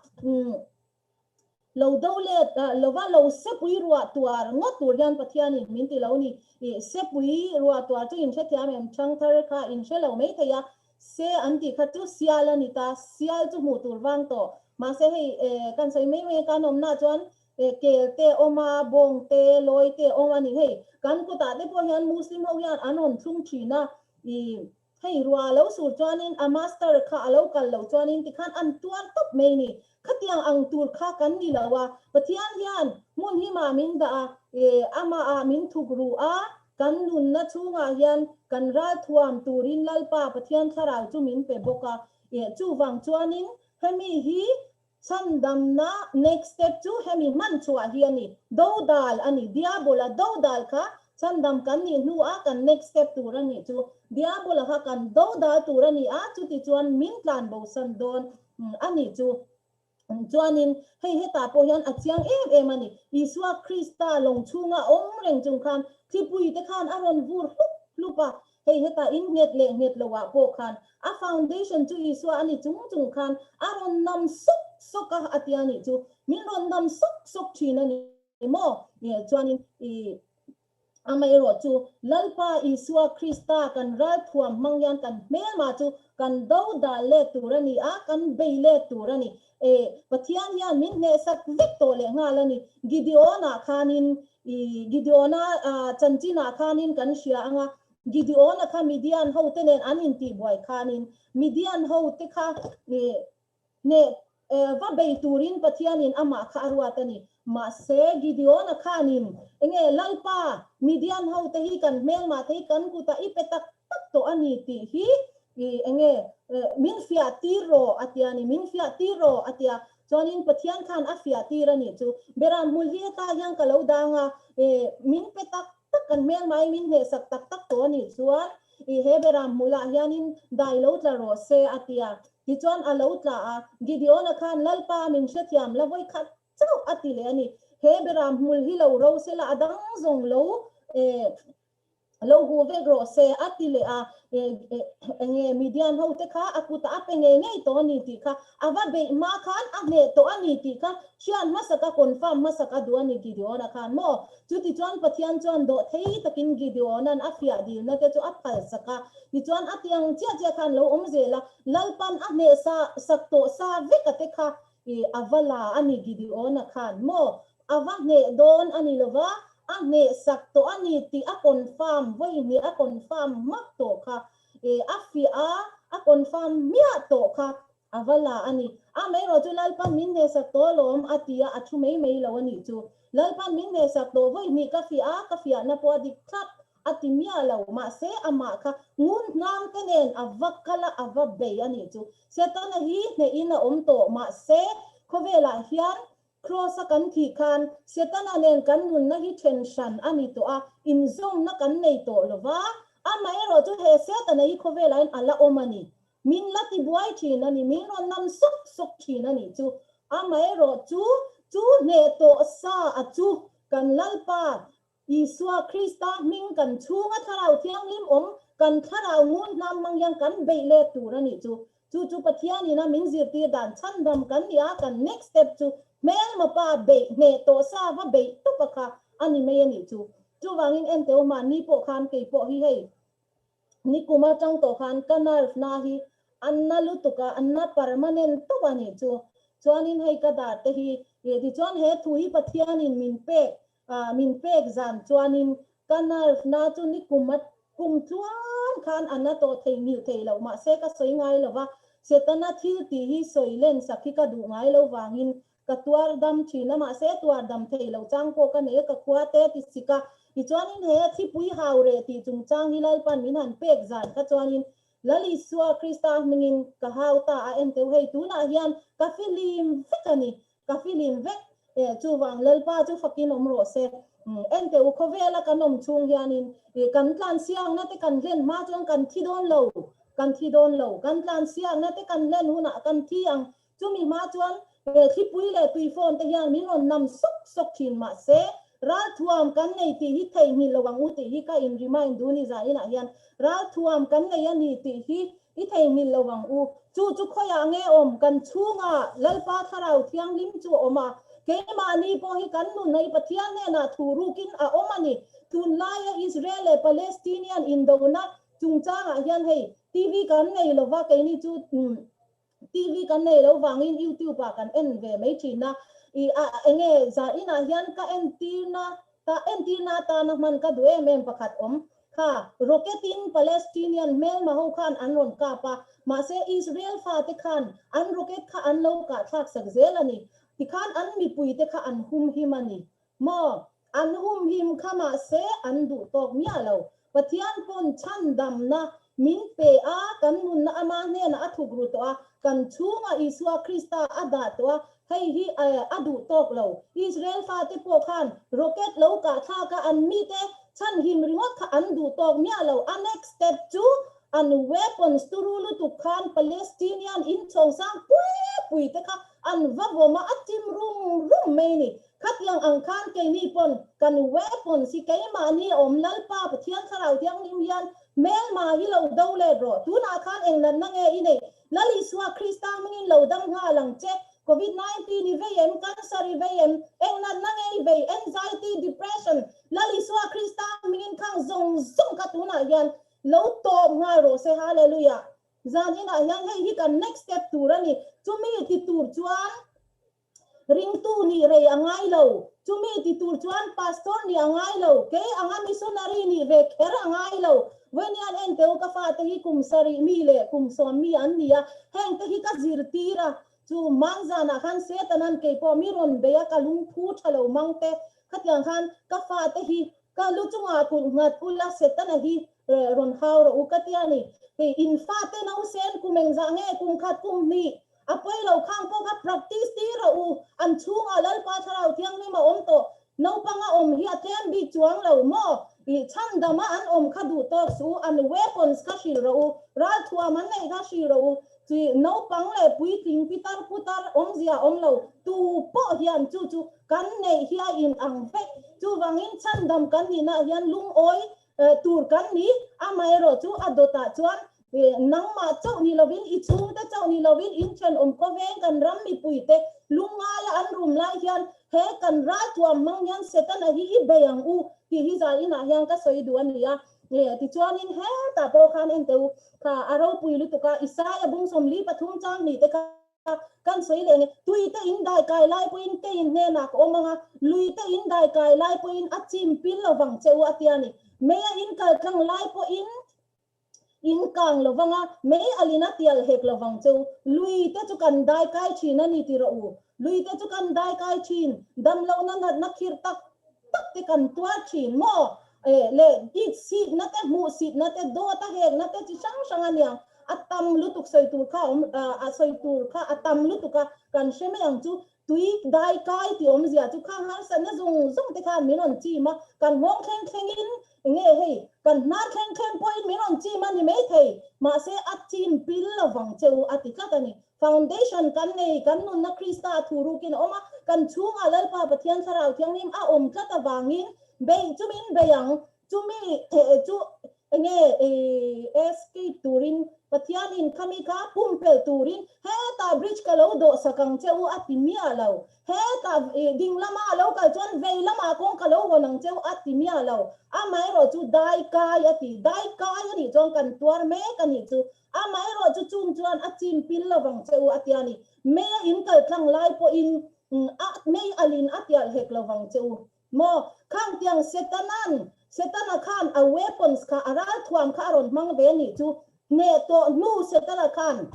Lo do let lova lo sepui ruah tuar ngawt tur hian Pathianin min ti lo ni. I sepui ruah tuar chu in hrethiam em? Thangthar kha in hre lo mai thei a, se an tih kha chu sial a ni ta, sial chu hmuh tur vang tawh. Mahse hei kan sawi mai mai a, kan awmnaah chuan kel te awm a, bawng te, lawi te awm a ni. Hei kan kutah te pawh hian Muslim ho hian an rawn thlung thin a, i Hei rua a lo sur chuanin a master kha a lo kal loh chuanin tikhan an tuar tawp mai ni. Khatiang ang tur kha kan ni lo a, Pathian hian hmun himah min dah a, amah ah min thuk ru a, kan nunna chhungah hian kan ralthuam turin Lalpa Pathian thlarau chu min pe bawk a, chuvang chuanin hemi hi Chhandamna next step chu hemi hman chhuah hi a ni. Dodal a ni. Diabola dodal kha chhandam kan nih hnua kan next step tur a nih chu. Diabola kha kan dodal tur a ni a, chuti chuan min tlan bosan dawn a nih chu. Chuanin hei hetah pawh hian a chiang em em a ni. Isua Krista lawng chhunga awm reng chung khan thlipui te khan a rawn vur hlup hlup a, Hei hetah in nghet leh nghet lo ah pawh khan a foundation chu Isua a ni chung chung khan a rawn nam sawk sawk a a tia nih chu. Min rawn nam sawk sawk thin a ni maw? Chuanin i amaherawh chu Lalpa Isua Krista kan ralthuam hmang hian kan hmelma chu kan do dal let tur a ni a, kan bei let tur a ni. E Pathian hian min hnehsak vek tawh leh nghal a ni. Gideon-ah khanin I Gideona chanchinah khanin kan hria ang a, Gideona kha Midian hote nen an intihbuai khanin Midian hote kha hneh va bei turin Pathianin amah kha a ruat a ni. Mahse, Gideona khanin enge Lalpa, Midian hote hi kan hmelmah te hi kan kutah i pe tak tak tawh a ni tih hi enge min fiah tir rawh a tia a ni, min fiah tir rawh a tia. Chuanin Pathian khan a fiah tir a nih chu. Beram hmul hi hetah hian ka lo dang a, e, min pe tak tak kan hmel mai min hnehsak tak tak tawh a nih chuan i he beram hmulah hianin dai lo tla rawh se a ti a. Tichuan a lo tla a, Gideon-a khan Lalpa min hrethiam la vawi khat chauh a ti leh a ni. He beram hmul hi lo ro se la a dang zawng lo, e, Lo hu vek rawh se, a ti leh a, enge Midian ho te kha a kutah a pe ngei ngei tawh a ni tih kha, a va beih hma khan a hneh tawh a ni tih kha hriat hmasak a confirm hmasak a duh a ni Gideon-a khan maw? Chutichuan Pathian chuan dawh thei takin Gideon-a'n a fiah dilna te chu a phalsak a, tichuan a ti ang chiah chiah khan lo awm zel a, Lalpan a hneh sa sak tawh sa vek a te kha a va la a ni Gideon-a khan maw? A va hneh dawn a ni lova, a hneh sak tawh a ni tih a confirm, vawi hnih a confirm hmak tawh kha, e, a fiah a, a confirm hmiah tawh kha a va la a ni. Amaherawh chu Lalpan min hneh sak tawh alawm a ti a, a thu mai mai lo a nih chu. Lalpan min hneh sak tawh, vawi hnih ka fiah a, ka fiahna pawh a dik thlap. a ti miah lo. Mahse, amah kha ngun hnam te nen a va kal a, a va bei a nih chu. Setana hi hnehin a awm tawh. Mahse, khawvelah hian Kraws-a kan thih khan Setana nen kan nunna hi then hran a ni tawh a, inzawmna kan nei tawh lo va. Amaherawhchu he Setana hi khawvelah hian a la awm a ni. Min la ti buai thin a ni, min rawn nam sawk sawk thin a nih chu. Amaherawhchu chu hneh tawh sa a chu kan Lalpa Isua Krista hming kan chhunga Thlarau Thianghlim awm kan thlarau ngun hnam hmang hian kan beih let tur a nih chu. Chu chu Pathianin a min zirtir dan chhandam kan ni a, kan next step chu hmelma pa beih hneh tawh sa va beih tawp a kha a ni mai a nih chu. Chuvangin enteu mahni pawh khan kei pawh hi hei Nikum atang tawh khan ka nerve na hi a na lutuk a, a na permanent tawp a nih chu. Chuanin hei ka dar te hi tichuan he thu hi Pathianin min pek min pek zan chuanin ka nerve na chu nikum a kum tluan khan a na tawh thei nghilh thei loh mahse ka sawi ngai lo va, Setana thil tih hi sawi len sak hi ka duh ngai lo vangin Ka tuar dam thin a, mahse tuar dam thei lo chang pawh ka nei a, ka khua te ti sik a. Tichuanin he thlipui hau reh tih chungchang hi Lalpan min han pek zan kha chuanin Lal Isua Krista hmingin ka hau ta a enteu hei tunah hian ka filim vek a ni, ka filim vek e, chuvang Lalpa chu fakin awm rawh se. Enteu khawvela kan awm chhung hianin kan tlan siangna te kan hlen hma chuan kan thi dawn lo, kan thi dawn lo, kan tlan siangna te kan hlen hunah kan thi ang Chumi hma chuan he thlipui leh tuifawn te hian min rawn nam sawk sawk thin mahse ralthuam kan nei tih hi theihnghilh lo ang u tih hi ka in remind duh ni zaninah hian ralthuam kan nei a ni tih hi i theihnghilh lo ang u. Chu chu khawiah nge awm kan chhungah Lalpa Thlarau Thianghlim chu a awm a, keimahni pawh hi kan nun hi Pathian hnenah thu rukin a awm a ni. Tunlaia Israel leh Palestinian indona chungchangah hian hei TV kan nei lova keini chu TV kan nei lo vangin YouTube ah kan en ve mai thin a, i a enge zan inah hian ka entirna ta entirna atana hman ka duh em em pakhat awm kha rocket in Palestinian hmelma ho khan an rawn kap a, mahse Israel fate khan an rocket kha an lo kah thlak sak zel a ni, tikhan an mipui te kha an humhim a ni maw? An humhim kha mahse an duh tawk miah lo. Pathian pawn chhandamna min pe a, kan nunna ama hnenah a thuk ru tawh a, kan chhungah Isua Krista a dah tawh a, hei hi a duh tawk lo. Israel fate pawh khan rocket lo kah thlak a, an mite chhanhim ringawt kha an duh tawk miah lo. A next step chu an weapons turu lutuk khan Palestinian inchhawng sang pui pui te kha an va vawm a, a chim rum rum mai a ni. Khatiang ang khan keini pawn kan weapons hi keimahni a awm Lalpa Pathian Thlarau Thianghlim hian hmelma hi lo do let rawh. Tunah khan eng natna nge i neih? Lal Isua Krista hmingin lo dam nghal ang che. Covid 19 i vei em? Cancer i vei em? Eng natna nge i vei? Anxiety, depression? Lal Isua Krista hmingin khang zawng zawng kha tunah hian lo tawp nghal rawh se. Hallelujah! Zan inah hian hei hi kan next step tur a ni. Chumi ti tur chuan Ringtu nih rei a ngai lo. Chumi ti tur chuan pastor nih a ngai lo. Kei anga missionary nih ve kher a ngai lo. Vawiinian enteu ka fate hi kum sarih mi leh kum sawm mi an ni a, heng te hi ka zirtir a. Chu manzanah khan Setanan kei pawh mi rawn bei a, ka lungphu tha lo mang te. Khatiang khan ka fate hi ka lu chungah kulh nghat ula Setana hi rawn hau rawh u ka ti a ni. Hei in fate nausen kum engzah nge kum khat kum hnih A pawi lo khang pawh kha practice tir rawh u, an chhungah Lalpa Thlarau Thianghlim a awm tawh, naupang a awm hi a tlem bik chuang lo maw? Ih chhandam a an awm kha duh tawk suh u, an weapons kha hrilh rawh u, ralthuam an neih kha hrilh rawh u, chui naupang leh puitling pitar putar awmzia awm lo tu pawh hian chu chu kan neih hi a in ang vek, chuvangin chhandam kan nihna hian lungawi tur kan ni, amaherawh chu a dawtah chuan Nangmah chauh ni lovin, i chhungte chauh ni lovin, in thenawm khawveng kan ram mipuite lungngaia an rum lai hian he kan ralthuam hmang hian Setana hi i bei ang u tih hi zan inah hian ka sawi duh a ni a. Tichuanin hetah pawh khan en teh u, kha a ropui lutuk a, Isaia bung 43 chang hnih te kha kan sawi leh nge, tuite in dai kai lai pawhin keiin hnenah ka awm ang a, luite in dai kai lai pawhin a chim pil lovang che u a ti a ni. Meia in kal tlang lai pawhin In kang lo vang a, mei alin a tial hek lo vang chu. Lui te chu kan dai kai thin a ni ti rawh u. Lui te chu kan dai kai thin, dam lohna natna khirh tak tak te kan tuar thin maw? leh it sitna te, hmuh sitna te, dawt a hekna te chi hrang hrang a nia. A tam lutuk sawi tur kha a awm, a sawi tur kha a tam lutuk a, kan hre mai ang chu. Tui dai kai tih awmzia chu khang harsatna zawng zawng te khan min rawn chim a, kan nghawng thleng thlengin enge hei, kan hnar thleng thleng pawhin min rawn chim a ni maithei, mahse a chim pil lovang che u a ti tlat a ni. Foundation kan nei, kan nunna Krista a thu rukin a awm a, kan chhungah Lalpa Pathian Thlarau Thianghlim a awm tlat avangin beih chu min bei ang, chumi chu Enge escape turin Pathianin khami kha pumpelh turin hetah bridge ka lo dawh sak ang che u a ti miah lo. Hetah ding lama a lo kal chuan vei lamah kawng ka lo hawn ang che u a ti miah lo. Amaherawhchu dai kai a ti. Dai kai a nih chuan kan tuar mek a nih chu. Amaherawhchu chung chuan a chim pil lovang che u a ti a ni. Mei a in kal tlang lai pawhin a mei alin a tialh hek lovang che u. Maw? Khang tiang Setanan, Setana khan a weapons kha, a ralthuam kha a rawn hmang ve a nih chu. Hneh tawh hnu Setana khan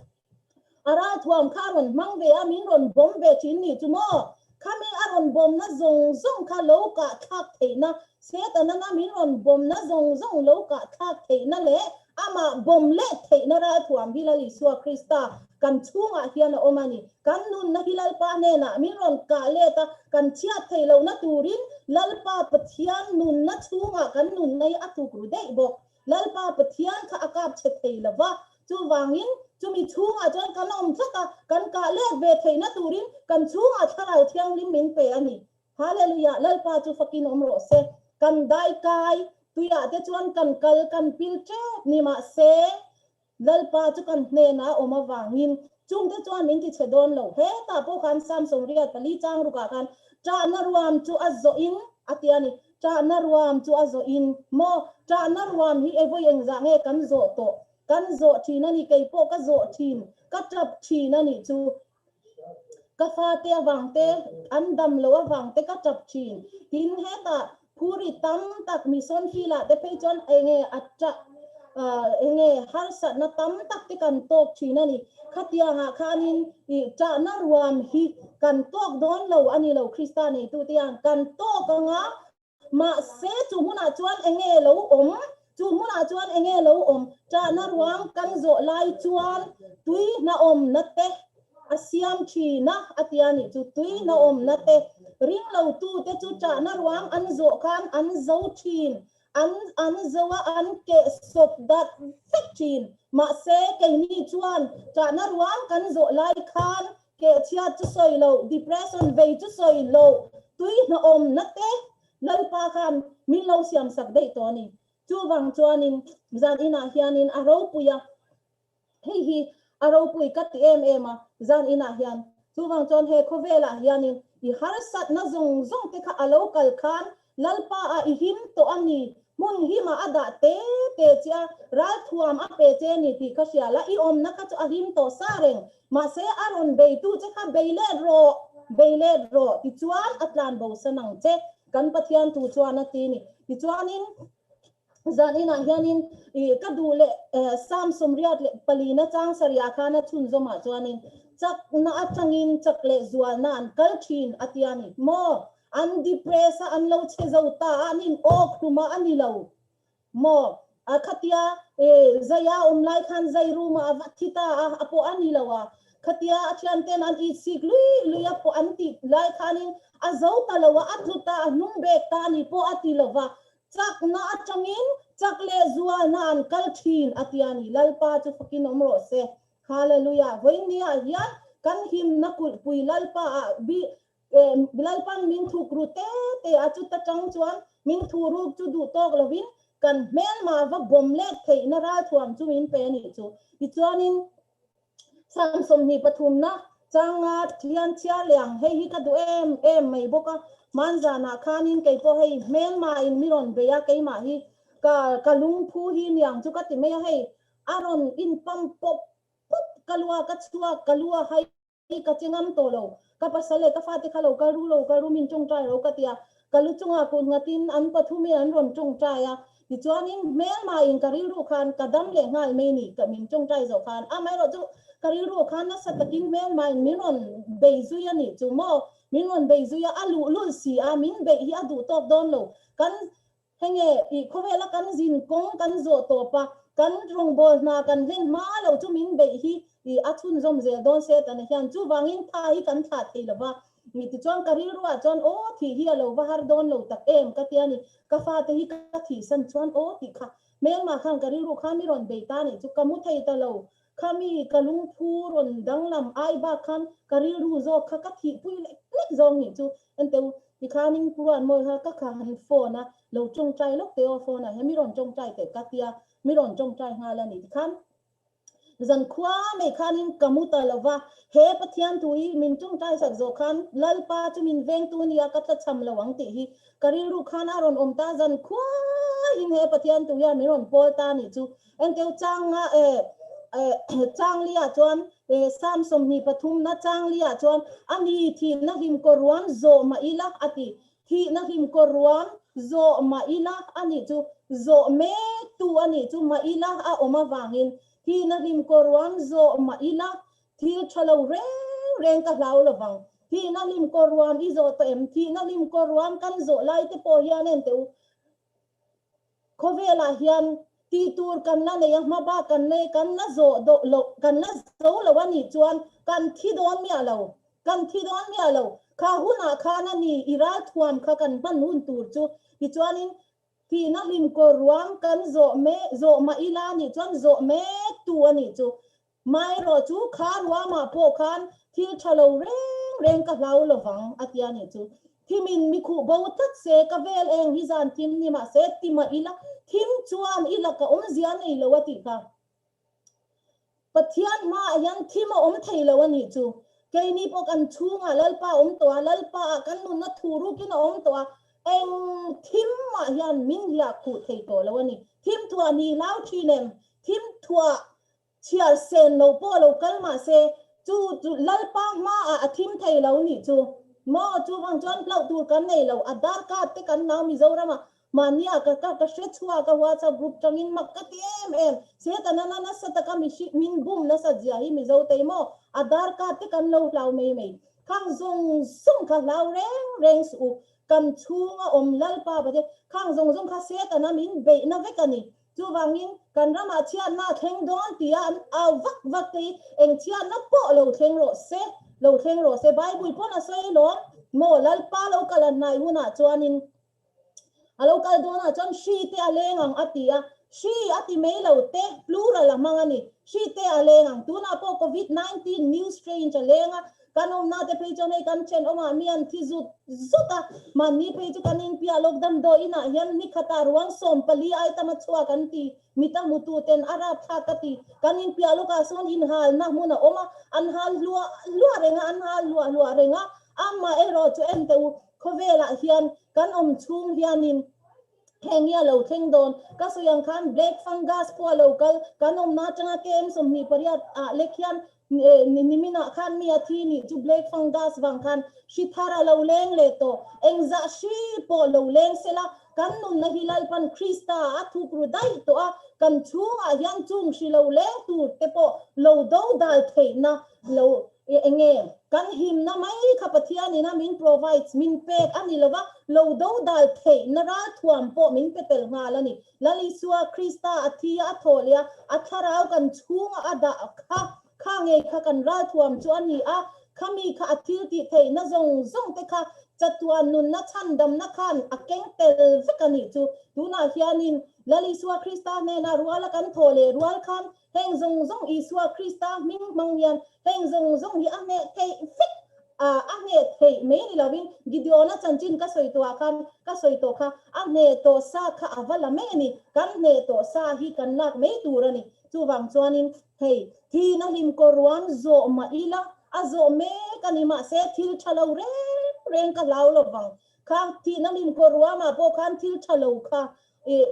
a ralthuam kha a rawn hmang ve a, min rawn bawm ve thin nih chu maw? Khami a rawn bawmna zawng zawng kha lo kah thlak theihna, Setanan a min rawn bawmna zawng zawng lo kah thlak theihna leh amah bawm let theihna ralthuam hi Lal Isua Krista kan chhungah hian a awm a ni. Kan nunna hi Lalpa hnenah min rawn kah let a, kan chhiat theih lohna turin Lalpa Pathian nunna chhungah kan nunna hi a tuk ru daih bawk. Lalpa Pathian kha a kap chhe thei lo va, chuvangin chumi chhungah chuan kan awm tlat a, kan kah let ve theihna turin kan chhungah Thlarau Thianghlim min pe a ni. Hallelujah! Lalpa chu fakin awm rawh se. Kan daikai tuiah te chuan kan kal kan pil tep ni mahse, Lalpa chu kan hnenah a awm avangin chungte chuan min ti chhe dawn lo. Hetah pawh khan Psalm 84 chang rukah khan ṭahna ruam chu a zawhin a ti a ni. Ṭahna ruam chu a zawhin maw? Ṭahna ruam hi evawi engzah nge kan zawh tawh? Kan zawh ṭhin a ni, kei pawh ka zawh ṭhin, ka ṭap ṭhin a nih chu. Ka fate avang te, an dam loh avang te ka ṭap ṭhin. Tin, hetah phuri tam tak mission field ah te phei chuan enge a ṭah, enge harsatna tam tak te kan tawk ṭhin a ni. Khatiangah khanin i ṭahna ruam hi kan tawk dawn lo a ni lo Krista neitute hian kan tawk anga Mahse, chu hmunah chuan enge lo awm? Chu hmunah chuan enge lo awm? Ṭahna ruang kan zawh lai chuan tui hnawmna te a siam ṭhin a, a ti a nih chu. Tui hnawmna te ring lotute chu ṭahna ruang an zawh khan an zo ṭhin, an an zo a, an keh sawp darh vek ṭhin. Mahse, keini chuan ṭahna ruang kan zawh lai khan Kehchhiat chu sawi loh, depression vei chu sawi loh, tui hnawhawmna te Lalpa khan min lo siam sak daih tawh a ni. Chuvang chuanin zan inah hianin a ropui a, hei hi a ropui ka ti em em a, zan inah hian. Chuvang chuan he khawvelah hianin i harsatna zawng zawng te kha a lo kal khan Lalpa a i him tawh a ni, hmun himah a dah te te che a, ralthuam a pe che ni tih ka hria la, i awmna kha chu a him tawh sa reng, mahse a rawn beitu che kha bei let rawh, bei let rawh tichuan a tlan bo san ang che, kan Pathian thu chuan a ti ni. Tichuanin zan inah hianin i ka duh leh Psalm 84 chang sarihah khan a chhunzawmah chuanin chakna atangin chak leh zualna an kal thin a ti a ni maw? An depress a, an lo che zo ta a, an in awk hlum a, a ni lo maw? A khatia zai a awm lai khan zai room ah a va thi ta a, a pawh a ni lo a. Khatia a thian ten an it sik lui lui a pawh an tih lai khanin a zo ta lo a, a tlu ta a, hnung bek ta a ni pawh a ti lo va. Chakna atangin chak leh zualna an kal thin a ti a ni. Lalpa chu fakin awm rawh se. Hallelujah! Vawinia hian kan himna kulhpui Lalpa ah bi Lalpan min thuk ru te te a, chuta tang chuan min thu ruk chu duh tawk lovin kan hmelma va bawm let theihna ralthuam chu min pe a nih chu. Tichuanin Psalm 23na changa thian chhiar leh ang, hei hi ka duh em em mai bawk a, hmanzanah khanin kei pawh hei hmelma in mi rawn bei a, keimah hi ka ka lungphu hi niang chu ka ti mai a, hei a rawn inpam pawp pawp ka lua ka chhuak ka lu a hai Hei ka che ngam tawh lo, ka pasal leh ka fate kha lo kal ru lo kal ru min tawngtai ro ka ti a, ka lu chungah kut nghatin an pathumin an rawn tawngtai a, tichuanin hmelmain ka rilru khan ka dam leh nghal mai ni ka min tawngtai zawh khan, amaherawhchu ka rilru khan nasa takin hmelmain min rawn bei zui a nih chu maw, min rawn bei zui a, a luhlul si a, min beih hi a duh tawk dawn lo, kan. Henge i khawvela kan zin kawng kan zawh tawp a, kan rawngbâwl hna kan hlen hma lo chu min beih hi i a chhunzawm zel dawn Setana hian chuvangin tha hi kan thlah thei lo va. Mi tichuan ka rilruah chuan aw thih hi a lo va har dawn lo tak em ka ti a ni. Ka fate hi ka thihsan chuan aw tih kha hmelmah khan ka rilru khan mi rawn bei ta nih chu ka mu thei ta lo. Khami ka lungphu rawn danglam ai bak khan ka rilru zawk kha ka thihpui lek lek zawng nih chu. Enteu tikhanin Pu Ruatmawi kha ka kha han phone a, lo tawngtai lawk teh aw phone ah hian mi rawn tawngtai teh ka tia, mi rawn tawngtai nghal a ni. Tikhan zankhua mai khanin ka mu ta lo va, he Pathian thu hi min tawngtai sak zawh khan Lalpa chu min vengtu nia ka tlachham lo ang tih hi ka rilru khan a rawn awm ta, zankhua in he Pathian thu hian min rawn pawl ta nih chu. Engkeu changa changlia chuan Psalm 23na changlia chuan a ni thihna hlim kaw ruam zawh mah ila a ti. Thihna hlim kaw ruam zawh mah ila a nih chu zawh mek tu a nih chu mah ila a awm avangin thihna hlim kaw ruam zawh mah ila thil tha lo reng reng ka hlau lovang. Thihna hlim kaw ruam i zawh tawh em? Thihna hlim kaw ruam kan zawh lai te pawh hian enteh u Khawvelah hian tih tur kan la nei a, hmabak kan nei, kan la zawh dawh loh, kan la zo lo a nih chuan kan thi dawn miah lo, kan thi dawn miah lo. Kha hunah khan a ni i ralthuam kha kan hman hun tur chu. Tichuanin thihna hlim kawr ruang kan zawh mek, zawh mah ila a nih chuan zawh mek tu a nih chu. Maherawh chu kha ruamah pawh khan thil tha lo reng reng ka hlau lovang a ti a nih chu. Thimin mi khuh bo tlat se ka vel eng hi zan thim ni mah se ti mah ila thim chuan i laka awmzia nei lo a tih kha. Pathian hmaah hian thim a awm thei lo a nih chu. Keini pawh kan chhungah Lalpa a awm tawh a, Lalpa ah kan nunna thu rukin a awm tawh a, eng thim mah hian min hliah khuh thei tawh lo a ni. Thim thuah ni hlau thin em? Thim thuah Chhiar sen lo pawh lo kal mah se, chu chu Lalpa hmaah a thim thei lo nih chu. Maw, chuvang chuan hlauh tur kan nei lo. Aadhaar card te kan nau Mizoramah mahnia ka ka ka hre chhuak a WhatsApp group tangin mak ka ti em em. Setana na nasa taka mihri min bum nasa zia hi Mizo tei maw? Aadhaar card te kan lo hlau mai mai. Khang zawng zawng kha hlau reng reng suh u. Kan chhunga awm Lalpa Pathian khang zawng zawng kha Setana min beihna vek a ni. Chuvangin, kan ramah chhiatna a thleng dawn tia an au vak vak te hi eng chhiatna pawh lo thleng rawh se, lo thleng rawh se. Bible pawn a sawi lawm maw, Lalpa lo kal a hnai hunah chuanin a lo kal dawnah chuan hri te a leng ang a ti a, hri a ti mai lo te, plural a hmang a ni, hri te a leng ang. Tunah pawh Covid 19 new strange a leng a, Kan awmna te phei chuan hei kan thenawmah mi an thi zut zut a, mahni phei chu kan inpiah lawk damdawi inah hian ni khatah ruang 14 ai tam a chhuak an ti, mit a hmutu ten a rapthlak ka ti. Kan inpiah lawkah sawn inhalna hmun a awm a, an hal hluah hluah reng a, an hal hluah hluah reng a, amah erawh chu en teh u, khawvelah hian kan awm chhung hianin heng hi a lo thleng dawn. Ka sawi ang khan black fungus pawh a lo kal, kan awmna atanga KM 28 ah lek hian Niminah khan mi a thi nih chu black fungus vang khan hri thar a lo leng leh tawh. Engzah hri pawh lo leng sela, kan nunna hi Lalpan Krista a thukru daih tawh a, kan chhungah hian chung hri lo leng tur te pawh lo do dal theihna lo enge kan himna mai kha Pathianin a min provides, min pek a ni lova, lo do dal theihna ralthuam pawh min pe tel nghal a ni. Lal Isua Krista a thi a thawh leh a, a thlarau kan chhunga a dah kha, kha ngei kha kan ralthuam chu a ni a, khami kha a thil tih theihna zawng zawng te kha chatuan nunna chhandamna khan a keng tel vek a nih chu. Tunah hianin Lal Isua Krista hnenah ruala kan thawh leh rual khan heng zawng zawng Isua Krista hming hmang hian heng zawng zawng hi a hneh theih vek a, a hneh theih mai ni lovin Gideona chanchin ka sawi tawhah khan ka sawi tawh kha a hneh tawh sa kha a va la mai a ni, kan hneh tawh sa hi kan lak mai tur a ni. Chuvang chuanin hei thihna hlim kaw ruam zawh mah ila a zawh mek a ni mahse thil tha lo reng reng ka hlau lovang kha thihna hlim kaw ruamah pawh khan thil tha lo kha ih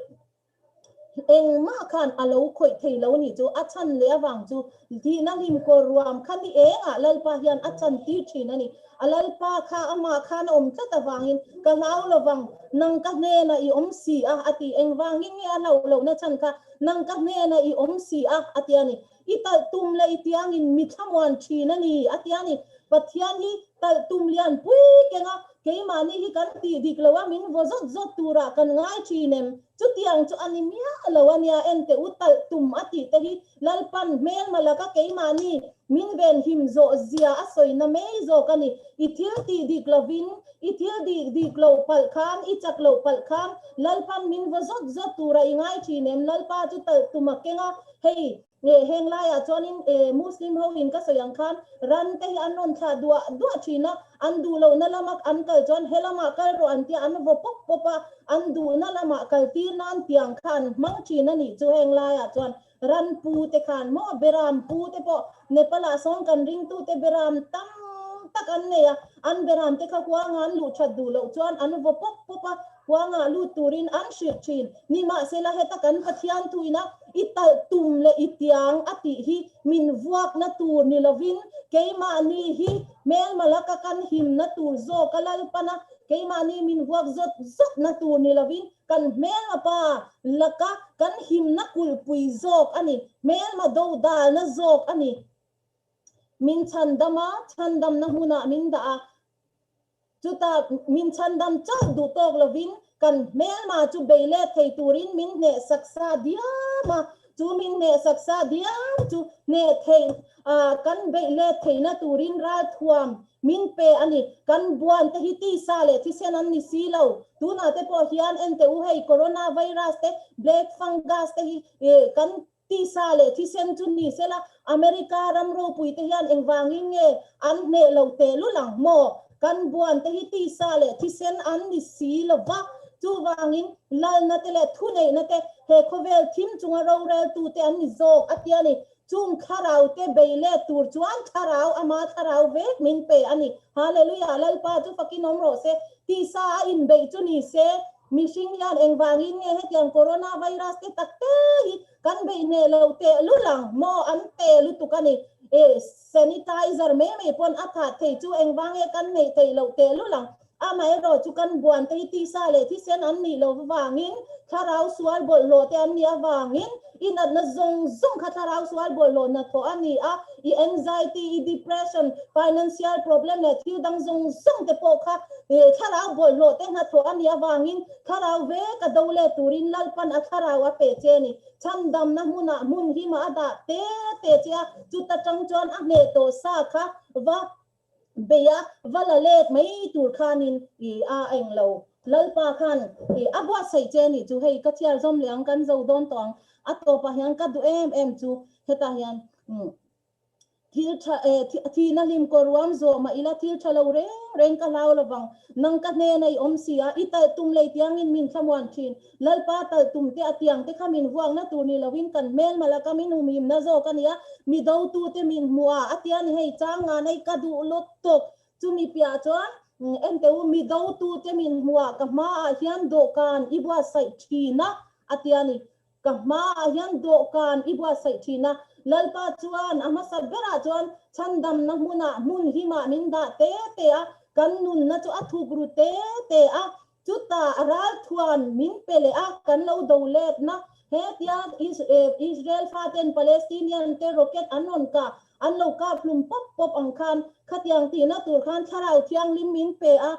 Engmah khan a lo khawih thei lo nih chu a chhan leh avang chu thihna hlim kawr ruam kha ni engah Lalpa hian a chan tir thin a ni. A Lalpa kha amah khan a awm tlat avangin ka hlau lovang, nang ka hnenah i awm si a a ti. Engvangin nge a hlauh lohna chhan kha nang ka hnenah i awm si a a ti a ni. I talh tum leh i tiangin mi thlamuan thin a ni a ti a ni. Pathian hi talh tum lian pui keng a. Keimahni hi kan tih dik lo a, min vaw zawt zawt turah kan ngai thin em? Chutiang chu a ni miah lo a nia, ente u talh tum a tih te hi Lalpan hmelma laka keimahni min venhim zawh zia a sawina mai zawk a ni. I thil tih dik lovin, i thil dih dik loh palh khan, i chak loh palh khan Lalpan min vaw zawt zawt turah i ngai thin em? Lalpa chu talh tum a keng a, hei Heng laiah chuanin Muslim ho in ka sawi ang khan ran te hi an rawn thlah duah duah thin a, an duh lohna lama an kal chuan he lamah kal rawh an tia an vaw pawp pawp a, an duhna lamah kal tir nan tiang kha an hmang thin a nih chu heng laiah chuan ran pu te khan maw beram pu te pawh Nepal ah sawn kan ringtu te beram tam tak an nei a, an beram te kha huanga an luh that duh loh chuan an vaw pawp pawp a, Huangah lut turin an hrilh thin. Nimahsela heta kan Pathian thuina i talh tum leh i tiang a tih hi min vuakna tur ni lovin keimahni hi hmelma laka kan himna tur zawk a Lalpana keimahni min vuak zawt zawtna tur ni lovin kan hmelma pa laka kan himna kulhpui zawk a ni, hmelma dodalna zawk a ni. Min chhandam a, chhandamna hmunah min dah a, Chutah min chhandam chauh duh tawk lovin kan hmelma chu bei let thei turin min hneh saksa diam a, chu min hneh saksa diam chu hneh theih kan beih let theihna turin ralthuam min pe a ni. Kan buan te hi tisa leh thisen an ni si lo. Tunah te pawh hian ente u hei corona virus te, black fungus te hi kan Tisa leh thisen chu ni sela, America ram ropui te hian engvangin nge an hneh lo teh lul ang maw? Kan buan te hi tisa leh thisen an ni si lo va, chuvangin lalna te leh thuneihna te he khawvel thim chunga roreltu te an ni zawk a tia ni. Chung thlarau te bei let tur chuan thlarau ama thlarau vek min pe a ni. Hallelujah! Lalpa chu fakin awm rawh se. Tisa a inbeih chu ni se, Mihring hian engvangin nge hetiang corona virus te tak te hi kan beih hneh lo teh lul ang maw an te lutuk a ni. E sanitizer mai mai pawn a thah thei chu engvang nge kan neih theih loh teh lul ang. Amaherawh chu kan buan te hi tisa leh thisen an nih loh vangin thlarau sual bawlhhlawh te an nih avangin i natna zawng zawng kha thlarau sual bawlhhlawh hnathawh a ni a, i anxiety, i depression, financial problem leh thil dang zawng zawng te pawh kha Thlarau bawlhhlawh te hnathawh a nih avangin thlarau ve ka do let turin Lalpan a thlarau a pe che a ni. Chhandamna hmunah hmun himah a dah te te che a, chuta tang chuan a hneh tawh sa kha va bei a, va la let mai tur khanin i a eng lo. Lalpa khan i a buatsaih che a nih chu hei ka chhiar zawm leh ang kan zo dawn tawh ang. A tawpah hian ka duh em em chu hetah hian Thil tha eh thihna hlim kaw ruam zawh mah ila thil tha lo reng reng ka hlau lovang. Nang ka hnena i awm si a, i talh tum lei tiangin min thlamuan thin. Lalpa talh tum te a tiang te kha min vuakna tur ni lovin kan hmelma laka min humhimna zawk a nia, mi dotute min hmuh a, a tia ni hei chang nga nei ka duh lutuk. Chumi piah chuan ente u mi dotute min hmuh a, ka hmaah hian dawhkan i buatsaih thin a, a tia ni. Ka hmaah hian dawhkan i buatsaih thin a, Lalpa chuan a hmasa berah chuan chhandamna hmunah hmun himah min dah te te a, kan nunna chu a thuk ru te te a, chutah ralthuan min pe leh a, kan lo do letna. Hetia Israel faten Palestinian te rocket an rawn kah, an lo kap hlum pawp pawp ang khan, khatiang tihna tur khan Thlarau Thianghlim min pe a,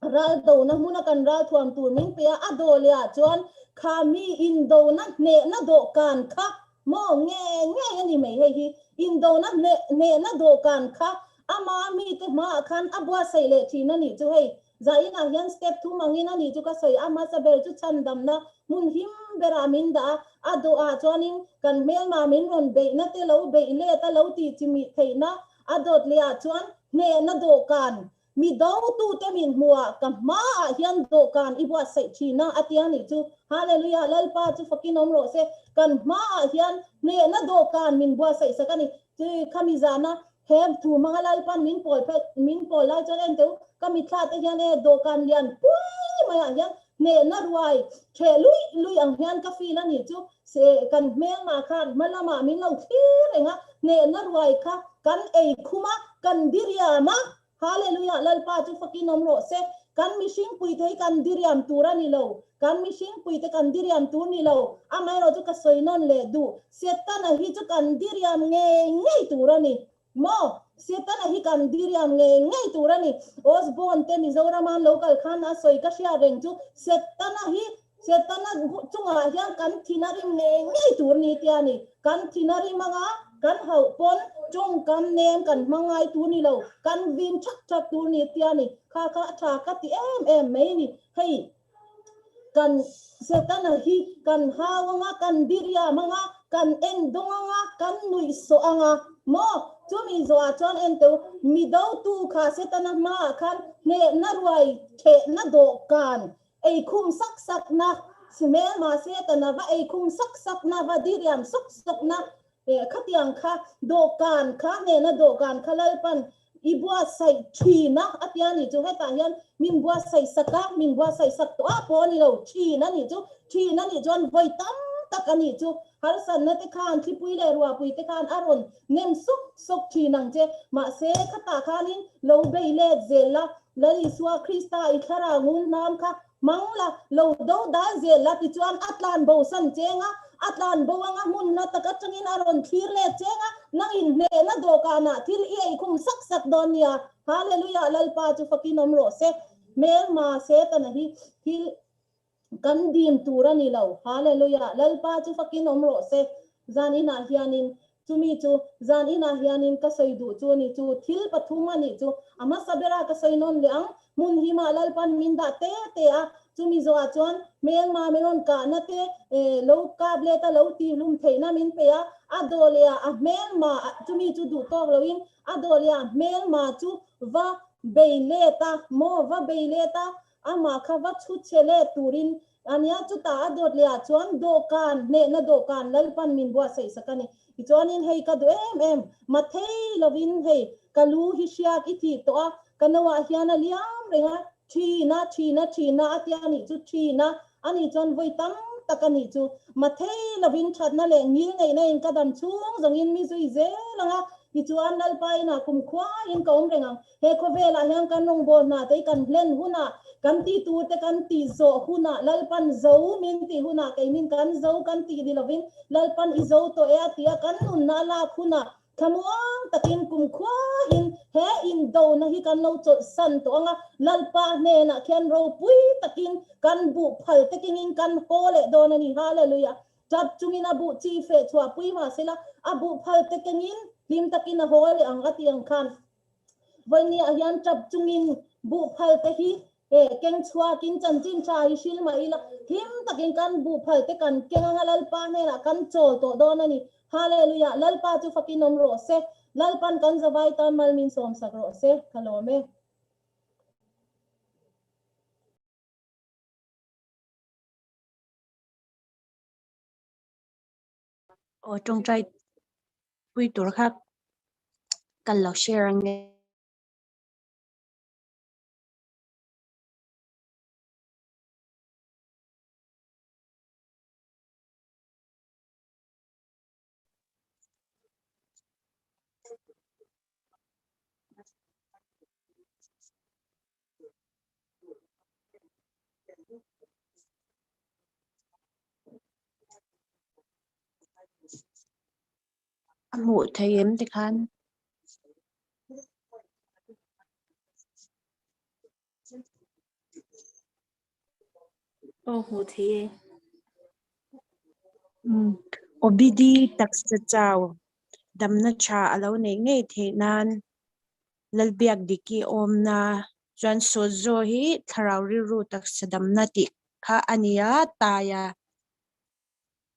Ral dona hmuna kan ral thuam tur min pe a, a dawh leh ah chuan kha mi indona hnehna dawhkan kha maw nge ngei a ni mai hei hi, indona hnehna dawhkan kha ama mite hmaah khan a buatsaih leh thin a nih chu hei zainah hian step thum angin a nih chu ka sawi a, hmasa ber chu chhandamna hmun him berah min dah a, a dawhah chuanin kan hmelma min rawn beihna te lo beih let a lo tih chimih theihna a dawt leh ah chuan hnehna dawhkan Mi dotute min hmuhah ka hmaah hian dawhkan i buatsaih thin a, a ti a nih chu. Hallelujah! Lalpa chu fakin awm rawh se. Kan hmaah hian hnehna dawhkan min buatsaih sak a ni. Chu khami zana he thu hmanga Lalpan min pawl phet, min pawl lai chuan en teh u, ka mitthla te hian e dawhkan lian pui maiah hian hnehna ruai theh luih luih ang hian ka feel a nih chu. Se kan hmelmah khan hma lamah min lo thlir reng a, hnehna ruai kha kan ei khum a, kan diriam a. Hallelujah! Lalpa chu fakin awm rawh se. Kan mihring puite hi kan diriam tur a ni lo. Kan mihring puite kan diriam tur ni lo. Amaherawh chu ka sawi nawn leh duh. Setana hi chu kan diriam ngei ngei tur a ni. Maw? Setana hi kan diriam ngei ngei tur a ni. Osborne te Mizorama an lo kal khan a sawi ka hria reng chu Setana hi Setana chungah hian kan thin a rim ngei ngei tur ni tia ni. Kan thin a rim anga kan hauh pawn tawngkam nen kan hmang ngai tur ni lo, kan vin thak thak tur ni tia ni. Kha kha a tha ka ti em em mai ni. Hei kan Setana hi kan hau anga, kan diriam anga, kan en dawng anga, kan nuih sawh anga maw? Chumi zawhah chuan en teu, mi dotu kha Setana hmaah khan hnehna ruai thehna dawhkan eikhum sak sakna, hmelma Setana va eikhum sak sakna, va diriam sawk sawkna Khatiang kha dawhkan kha hnena dawhkan kha Lalpan i buatsaih thin a, a tia nih chu hetah hian min buatsaih sak a, min buatsaih sak tawh a pawh a ni lo, thin a nih chu, thin a nih chuan vawi tam tak a nih chu, harsatna te khan thlipui leh ruahpui te khan a rawn nem sawk sawk thin ang che, mahse khatah khanin lo bei let zel la, Lal Isua Krista i thlarau ngun hnam kha Hmang la, lo do dal zel la tichuan a tlan bo san cheng a, a tlan bo anga hmun hla tak atangin a rawn thlir let cheng a, nang in hnehna dawhkanah thil i ei khum sak sak dawn nia. Hallelujah Lalpa chu fakin awm rawh se. Hmelma Setana hi thil kan dim tur a ni lo. Hallelujah Lalpa chu fakin awm rawh se. Zan inah hianin chumi chu zan inah hianin ka sawi duh chu a ni chu thil pathum a nih chu a hmasa bera ka sawi nawn leh ang hmun himah Lalpan min dah te te a chumi zawhah chuan hmelma min rawn kahna te lo kap let a lo tihhlum theihna min pe a a dawh leh ah a hmelma chumi chu duh tawk loin a dawh leh ah hmelma chu va bei let a maw va bei let a amah kha va chhu chhe let turin a nia, chutah a dawt leh ah chuan dawhkan, hnehna dawhkan Lalpan min buatsaih sak a ni. Tichuanin hei ka duh em em, mathei lovin hei ka lu hi hriak i thih tawh a, ka no ah hian a liam reng a, thina, thina, thina a tia nih chu thina a nih chuan vawi tam tak a nih chu. Mathei lovin thatna leh ngil ngeihna in ka dam chhung zawngin mi zui zel ang a, tichuan Lalpa inah kumkhuain ka awm reng ang. He khawvelah hian kan rawngbâwl hna te hi kan hlen hunah, kan tih tur te kan tih zawh hunah, Lalpan zo min tih hunah keinin kan zo kan tih ni lovin Lalpan i zo tawh e a ti a, kan nunna a lak hunah thlamuang takin kumkhuain he indona hi kan lo chawlhsan tawh ang a, Lalpa hnenah khian ropui takin kan buh phal te kingin kan haw leh dawn a ni. Hallelujah! Tap chungin a buh chi feh chhuahpui mahsela a buh phal te kengin hlim takin a haw leh ang a tih ang khan Vawinia hian tap chungin buhphal te hi keng chhuakin chanchin tha hi hril mah ila hlim takin kan buhphal te kan keng anga Lalpa hnenah kan chawl tawh dawn a ni. Hallelujah! Lalpa chu fakin awm rawh se. Lalpan kan zavai tan mal min sawmsak rawh se. Ka lawm e. Aw tawngtai pui tur kha kan lo share ang e. A hmuh theih em tikhan? Aw hmuh theih e. OBD taksa chau damna tha a lo neih ngei theih nan Lalbiak Diki awmna chuan Sozo hi thlarau rilru taksa damna tih kha a ni a, taia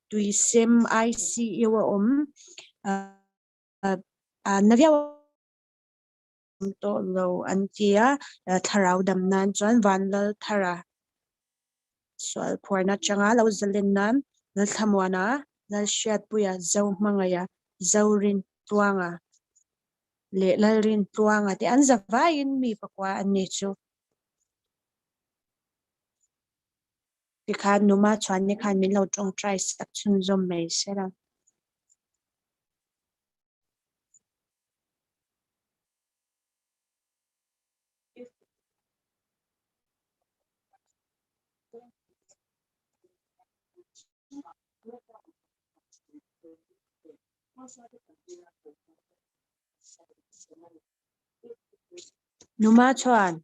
tuisem ICU a awm na viau tawh lo an ti a, thlarau dam nan chuan Vanlalthara sual phuarna atanga lo zalen nan Lalthlamuana, Lalhriatpuia, Zohmangaiha, Zorintluanga leh Lalrintluanga te an za vaiin mi pakua an ni chu. Tikhan Numa chuan ni khan min lo tawngtai sak chhunzawm mai sela. Numa chuan.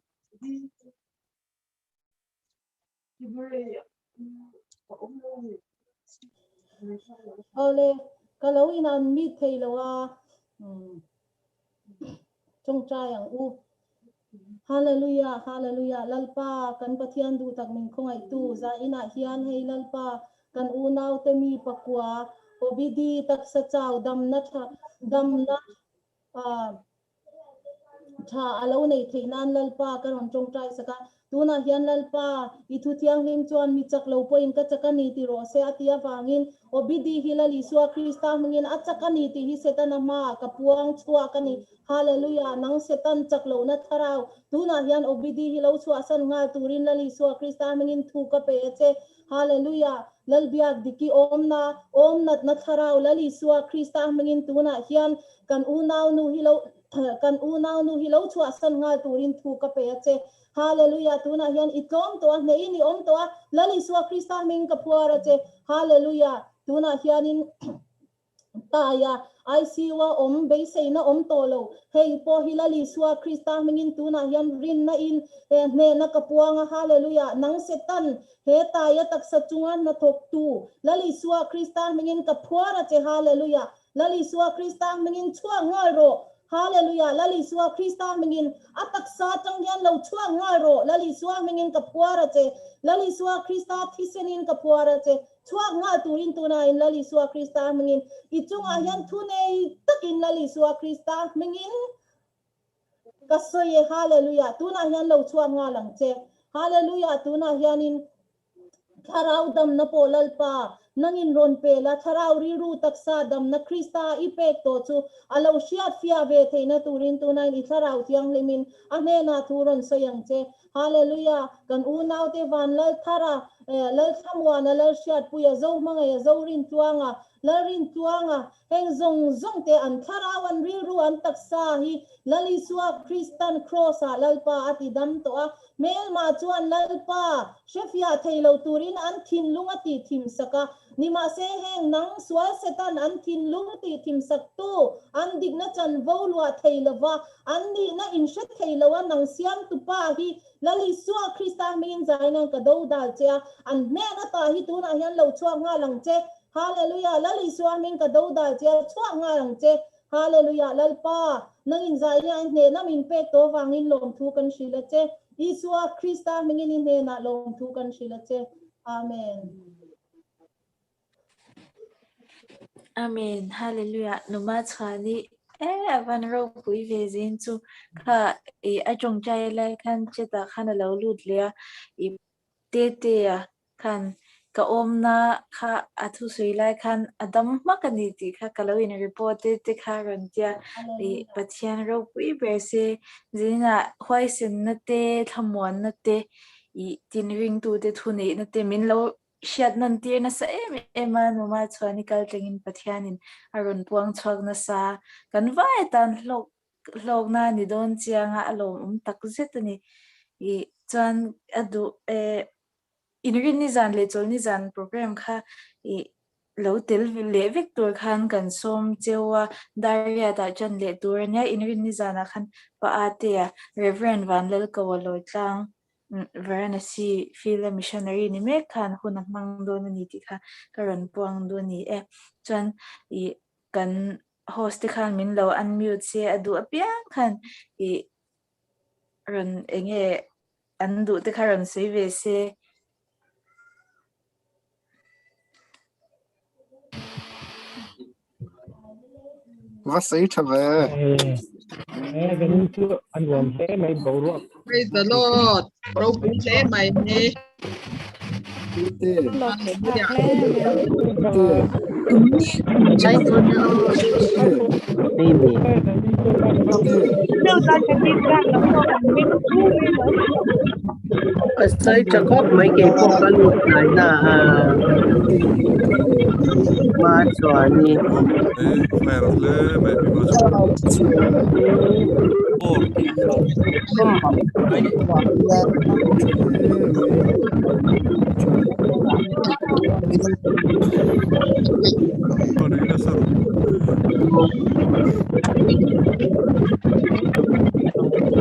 Awle, ka lo in unmute thei lo a, tawngtai ang u. Hallelujah, Hallelujah, Lalpa kan Pathian duh tak min khawngaihtu zainah hian hei Lalpa kan unaute mi pakua Obidi taksa chau damna tha damna Tha a lo nei theih nan Lalpa ka rawn tawngtai sak a, tunah hian Lalpa, i thu thianghlim chuan mi chak lo pawhin ka chak a ni ti rawh se a ti avangin Obidi hi Lal Isua Krista hmangin a chak a ni tih hi Setana hmaah ka puang chhuak a ni. Hallelujah! Nang Setan chak lohna thlarau, tunah hian Obidi hi lo chhuahsan nghal turin Lal Isua Krista hmangin thu ka pe a che. Hallelujah! Lalbiak Diki awmna, awm natna thlarau Lal Isua Krista hmingin tunah hian kan unaunu hi lo kan unaunu hi lo chhuahsan nghal turin thu ka pe a che. Hallelujah! Tunah hian i tlawm tawh a, hnehin i awm tawh a, Lal Isua Krista hmingin ka phuar a che. Hallelujah! Tunah hianin Taia, ICU a awm, beiseina awm tawh lo. Hei pawh hi Lal Isua Krista hmingin tunah hian rinna in he hnehna ka puang a, Hallelujah! Nang Setan, he Taia taksa chunga hnathawktu, Lal Isua Krista hmingin ka phuar a che, Hallelujah! Lal Isua Krista hmingin chhuak nghal rawh, Hallelujah! Lal Isua Krista hmingin a taksa atang hian lo chhuak nghal rawh, Lal Isua hmingin ka phuar a che, Lal Isua Krista thisenin ka phuar a che, Chhuak nghal turin tunain Lal Isua Krista hmingin i chungah hian thu nei takin Lal Isua Krista hmingin ka sawi e Hallelujah tunah hian lo chhuak nghal ang che Hallelujah tunah hianin Thlarau damna pawh Lalpa nangin rawn pe la Thlarau rilru taksa damna Krista i pek tawh chu a lo hriat fiah ve theihna turin tunain i Thlarau Thianghlimin a hnenah thu rawn sawi ang che Hallelujah! Kan unaute van Lalthara, Lalthlamuana, Lalhriatpuia, Zohmangaia, Zorintluanga, Lalrintluanga, heng zawng zawng te an thlarau, an rilru, an taksa hi Lal Isua Kristan Kraws ah Lalpa a ti dam tawh a, hmelmah chuan Lalpa hrefiah thei lo turin an thinlung a tih thim sak a, nimahse heng nang sual Setan an thinlung tih thim sak tu an dikna chanvo luah thei lova An nihna in hre thei lo a, nang siamtu pa hi Lal Isua Krista hmingin zainan ka do dal che a, an hnen ata hi tunah hian lo chhuak nghal ang che. Hallelujah! Lal Isua hming ka do dal che a, chhuak nghal ang che. Hallelujah! Lalpa, nangin zaiin a hnehna min pek tawh avangin lawmthu kan hrilh a che. Isua Krista hmingin i hnenah lawmthu kan hrilh a che. Amen. Amen Hallelujah Numa chhuani e avan ropui ve zin chu kha i a tawngtai lai khan chetah khan alo lut leh a i tete a khan ka awmna kha a thusawi lai khan a dam hmak ani tih kha ka lo in report te te kha rawn tia i Pathian ropui ber se zinah huaisenna te thlamuanna te i tinringtute thuneihna te min lo Hriat nawn tir nasa em em a, Numa chuan i kal tlengin Pathianin a rawn puang chhuak nasa. Kan vai atan hlawk hlawkna a ni dawn chiang a, a lawmawm tak zet a ni. I chuan a duh eh inrinni zan leh chawlhni zan program kha i lo tel leh vek tur khan kan sawm cheu a, Dariat-ah ṭan leh tur a nia, inrinni zanah khan Pa Atea, Reverend Vanlalkoa Lawitlang Varanasi field a missionary ni mek khan hun a hmang dawn a ni tih kha ka rawn puang duh a ni e. Chuan ih kan host te khan min lo unmute se a duh apiang khan ih rawn eng nge an duh te kha rawn sawi ve se. Va sawi tha ve. Eh, kan chu an nuam hle mai boruak. Praise the Lord. Ropui hle mai ni. A sawi tha khawp mai kei pawh ka lut hnai na a hma chuan i.